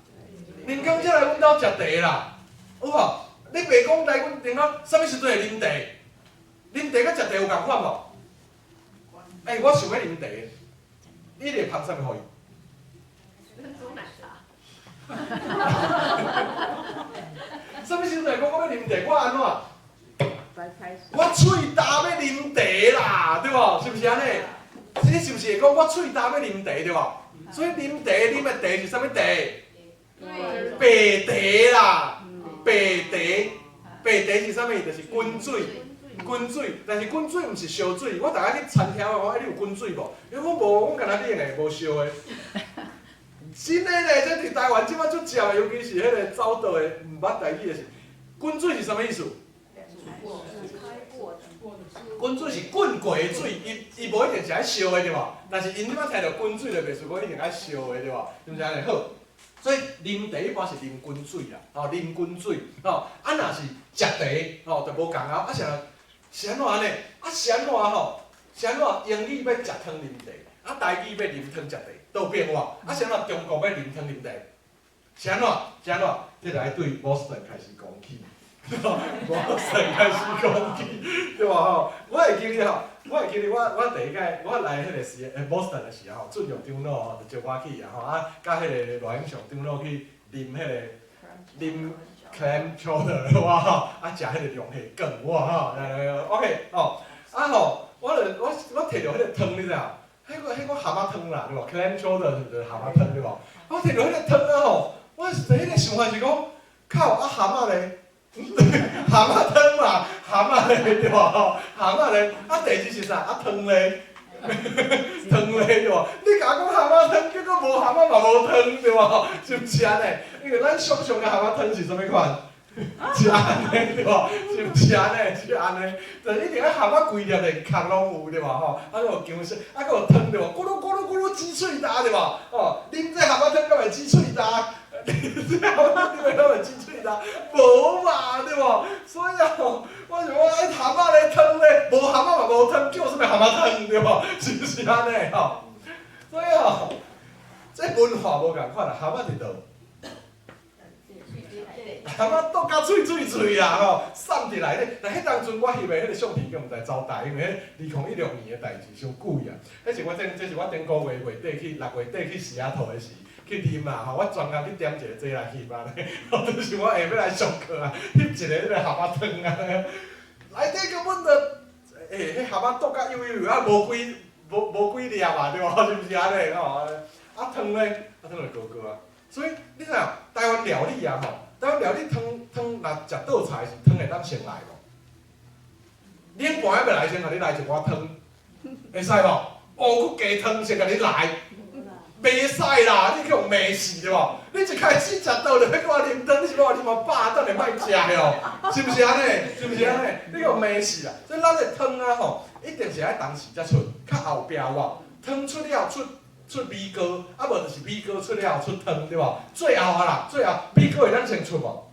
S1: 連江才來阮兜食茶啦，有無？你袂講來阮連江，啥物時陣會啉茶？啉茶佮食茶有仝款無？欸，我想欲啉茶，你會捧啥物予伊？
S5: 珍珠奶茶。
S1: 啥物時陣會講我欲啉茶？我按怎？
S5: 白開水。
S1: 我喙焦欲啉茶啦，對無？是毋是按呢？你是毋是會講我喙焦欲啉茶對無？所以啉茶，啉的茶是啥物茶？白茶啦，白茶，白茶是啥物？就是滾水。滾水，但是滾水毋是燒水。我逐擺去餐廳，我講，欸，你有滾水無？伊講無，阮干焦冷的，無燒的。真的咧，這佇台灣這擺足食的，尤其是彼个走道的，毋捌台語的是，滾水是啥物意思？滾水是滾過的水，伊伊無一定是愛燒的對無？但是𪜶這擺聽著滾水就袂輸講一定愛燒的對無？是毋是按呢？好，所以啉茶一般是啉滾水啦，吼，啉滾水，吼，啊若是食茶，吼，就無仝啊，啊是是按怎按呢？啊是按怎吼？是按怎？英語欲食湯啉茶，啊台語欲啉湯食茶，倒變化。啊是按怎？中國欲啉湯啉茶，是按怎？是按怎？這就愛對 Boston 開始講起。Boston 開始講起，對無吼？我會記得吼，我會記得我我第一擺我來彼個時，Boston 的時候吼，俊勇長老吼就招我去啊吼，啊，佮彼個賴永祥長老去啉彼個啉 clam chowder 哇吼，啊食彼個龍蝦羹哇吼，OK 吼，啊吼，我就我我提著彼個湯你知影？彼個彼個蛤仔湯啦，對無？clam chowder 是毋是蛤仔湯對無？我提著彼個湯啊吼，我第一個想法是講，靠啊蛤仔咧？蛤仔湯嘛，蛤仔咧對無？蛤仔咧，啊第二是啥？啊湯咧，湯咧對無？你共我講蛤仔湯，結果無蛤仔嘛無湯對無？是毋是按呢？因為咱想像的蛤仔湯是啥物款？是按呢對無？是毋是按呢？是按呢？就一定愛蛤仔規粒的殼攏有對無？吼，啊閣有薑絲，啊閣有湯對無？咕嚕咕嚕咕嚕雞喙焦對無？吼，啉這蛤仔湯敢會雞喙焦？這蛤仔湯敢會雞喙焦？無嘛對無？所以啊吼，我想講，欸，蛤仔咧湯咧，無蛤仔嘛無湯，叫啥物蛤仔湯對無？是毋是按呢吼？所以吼，這文化無仝款啊，蛤仔佇佗？蛤仔倒甲喙喙喙啊吼，送佇內底。但彼當陣我翕的彼個相片叫毋知走佗，因為彼2016年的代誌傷久啊。彼是我頂，這是我頂個月月底去6月底去西雅圖的時去啉啊吼，我專工去點一個這來翕啊咧，就是我下欲來上課啊，翕一個彼個蛤仔湯啊，內底根本就，欸，彼蛤仔剁甲幼幼啊，無幾無無幾粒啊，對無？是毋是按呢吼？啊湯咧，啊湯就糊糊啊。所以你知影台灣料理啊吼，台灣料理湯湯若食倒菜是湯會當先來無？冷盤還袂來先，共你來一碗湯，會使無？哦，閣加湯先共你來，袂使啦！你去予罵死對無？你一開始食倒就欲閣我啉湯，你是欲我啉予飽，等下莫食哦，是毋是按呢？是毋是按呢？你去予罵死啦！所以咱的湯啊吼，一定是愛同時才出，較後壁有無？湯出了出出米糕，啊無就是米糕出了出湯，對無？最後啊啦，最後米糕會當先出無？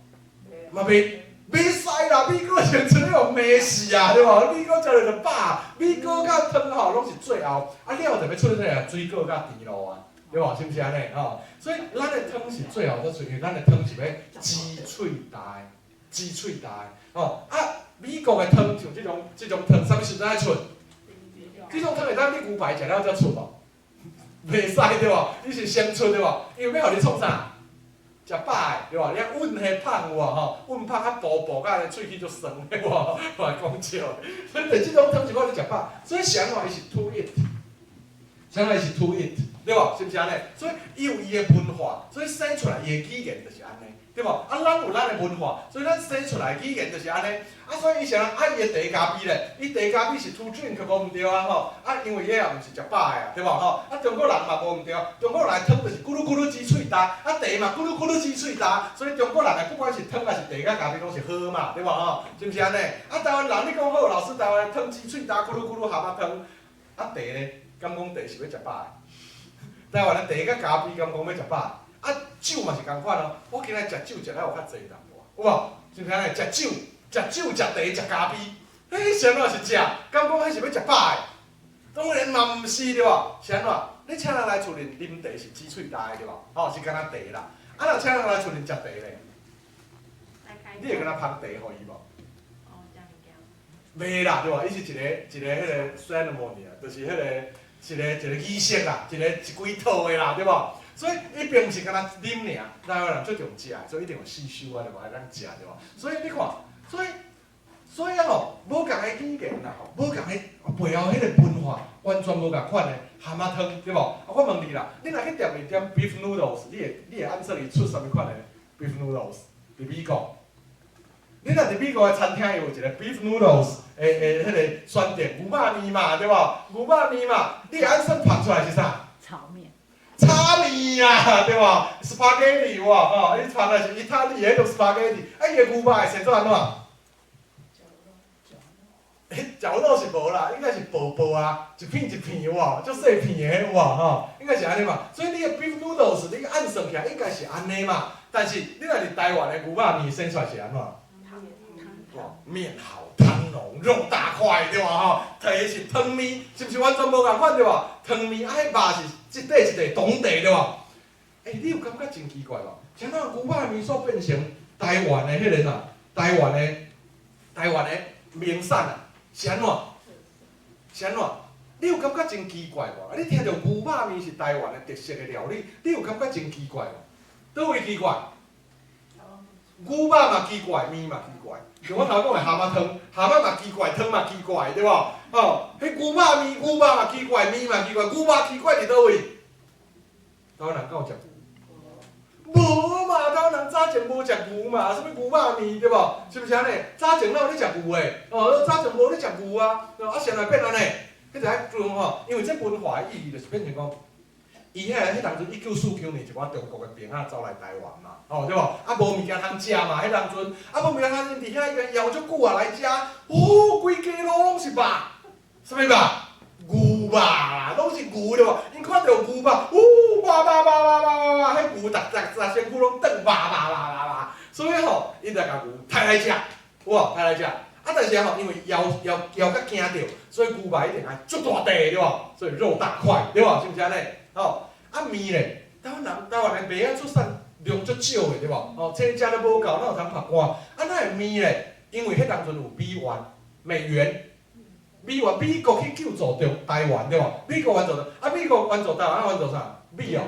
S1: 嘛袂袂使啦，米糕先出你予罵死啊，對無？米糕食落就飽，米糕佮湯吼攏是最後，啊了就欲出啥個水果佮甜露啊，對無？是毋是按呢？吼，所以咱的湯是最後才出，因為咱的湯是欲滋喙焦的，滋喙焦的，吼啊！美國的湯像這種這種湯，啥物時陣愛出？這種湯會當你牛排食了才出無？袂使對無？你是先出對無？因為欲予你創啥？食飽的對無？你愛穩彼芳有無吼？穩芳啊，薄薄甲喙齒足酸的無？我講笑的。所以這種湯是予你食飽，所以是按怎伊是 to eat，是按怎伊是 to eat，對無？是毋是按呢？所以伊有伊的文化，所以生出來伊的語言就是按呢，對無？啊，咱有咱的文化，所以咱生出來語言就是按呢。啊，所以伊啥？啊，伊的茶咖啡咧，伊茶咖啡是 to drink 無毋對啊吼。啊，因為彼也毋是食飽的啊，對無吼？啊，中國人嘛無毋對，中國人的湯就是咕嚕咕嚕滋喙焦，啊茶嘛咕嚕咕嚕滋喙焦，所以中國人的不管是湯抑是茶佮咖啡攏是好嘛，對無吼？是毋是按呢？啊，台灣人你講好，老師台灣湯滋喙焦，咕嚕咕嚕蛤仔湯，啊茶咧，敢講茶是欲食飽的？台灣的茶佮咖啡敢講欲食飽？啊，酒嘛是仝款哦。我今日食酒食了有較濟淡薄，有無？是毋是按呢？食酒、食酒、食茶、食咖啡，彼啥物是食？敢講彼是欲食飽的？當然嘛毋是對無？是按怎？你請人來厝裡啉茶是滋喙焦的對無？吼，是敢若茶啦。啊，若請人來厝裡食茶咧，你會敢若捧茶予伊無？袂啦，對無？伊是一個一個彼個 ceremony 啊，就是彼個一個一個儀式啦，一個一規套的啦，對無？所以伊並毋是干焦啉爾，台灣人最重食，所以一定有四修啊，就無愛當食對無？所以你看，所以所以啊吼，無仝的語言啦吼，無仝的背後彼個文化完全無仝款的蛤仔湯對無？啊，我問你啦，你若去店裡點 beef noodles，你會你會按算伊出啥物款的 beef noodles？佇美國，你若佇美國的餐廳有一個 beef noodles 的彼個選擇，牛肉麵嘛，對無？牛肉麵嘛，你會按算拍出來是啥？
S2: 炒麵。
S1: 炒麵啊，對無？spaghetti 有無？吼，你拍來是意大利的彼種 spaghetti，啊，伊的牛肉會生做按怎？絞肉是無啦，應該是薄薄啊，一片一片有無？足細片的彼有無？吼，應該是按呢嘛。所以你的 beef noodles 你按算起來應該是按呢嘛。但是你若佇台灣的牛肉麵生出來是按怎？麵好湯濃，肉大塊，對無吼？提的是湯麵，是毋是完全無仝款對無？湯麵啊，彼肉是一塊一塊長塊對無？欸，你有感覺真奇怪無？像那牛肉麵煞變成台灣的彼個啥？台灣的名產啊，是按怎？是按怎？你有感覺真奇怪無？啊，你聽著牛肉麵是台灣的特色的料理，你有感覺真奇怪無？佗位奇怪？牛肉嘛奇怪，麵嘛奇怪。像我頭講的蛤蟆湯，蛤蟆嘛奇怪，湯嘛奇怪，對無？吼，彼牛肉麵，牛肉嘛奇怪，麵嘛奇怪，牛肉奇怪佇佗位？台灣人敢有食牛？無嘛，台灣人早前無食牛嘛，啥物牛肉麵對無？是毋是按呢？早前哪有咧食牛的？哦，早前無咧食牛啊，啊，現在變按呢？彼就愛講吼，因為這文化的意義就是變成講，伊彼當陣1949年一寡中國的兵仔走來台灣嘛，吼對無？啊無物件通食嘛，彼當陣啊無物件通食，佇遐伊個枵足久啊來食，哦，規家路攏是肉，啥物肉？牛肉啦，攏是牛對無？𪜶看著牛肉，哦，肉肉肉肉肉肉，彼牛逐逐逐身軀攏轉肉肉肉肉肉，所以吼，𪜶就共牛刣來食，有無？刣來食。啊，但是吼，因為枵枵枵甲驚著，所以牛肉一定愛足大塊對無？所以肉大塊對無？是毋是按呢？吼，啊麵咧，台灣人台灣的麥仔出產量足少的對無？吼，青食都無夠，哪有通曝乾？啊，咱的麵咧，因為彼當陣有美元、美元、美元，美國去救助中台灣對無？美國援助，啊，美國援助台灣，援助啥？米哦。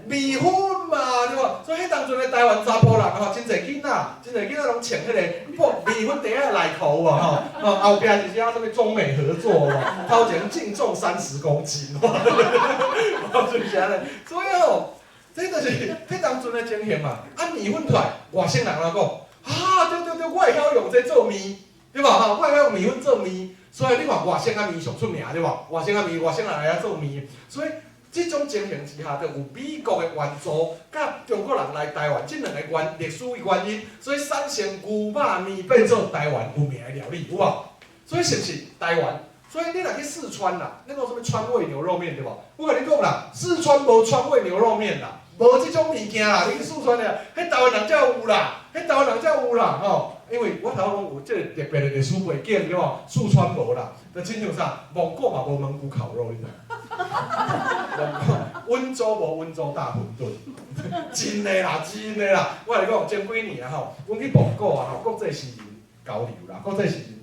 S1: 麵粉嘛，對無？所以彼當陣的台灣查埔人吼，真濟囡仔，真濟囡仔攏穿彼個布麵粉袋仔內褲有無吼？吼，後壁是寫啥物中美合作無？頭前淨重30公斤，是毋是按呢？所以吼，這就是彼當陣的情形嘛。啊，麵粉出來，外省人來講，啊，對對對，我會曉用這做麵，對無？吼，我會曉用麵粉做麵，所以你看外省仔麵上出名，對無？外省仔麵，外省人會曉做麵，所以。這種情形之下，就有美國的援助，佮中國人來台灣，這兩個原歷史原因，所以產生牛肉麵變做台灣有名的料理，有無？所以是毋是台灣？所以你若去四川啦，你講啥物川味牛肉麵對無？我共你講啦，四川無川味牛肉麵啦，無這種物件啦。你去四川了，彼台灣人才有啦，彼台灣人才有啦，吼。因為我頭講有這個特別的歷史背景對無？四川無啦，就親像啥，蒙古嘛無蒙古烤肉，你知？蒙古溫州無溫州大餛飩，真的啦，真的啦！我共你講，前幾年啊吼，阮去蒙古啊吼，國際詩人交流啦，國際詩人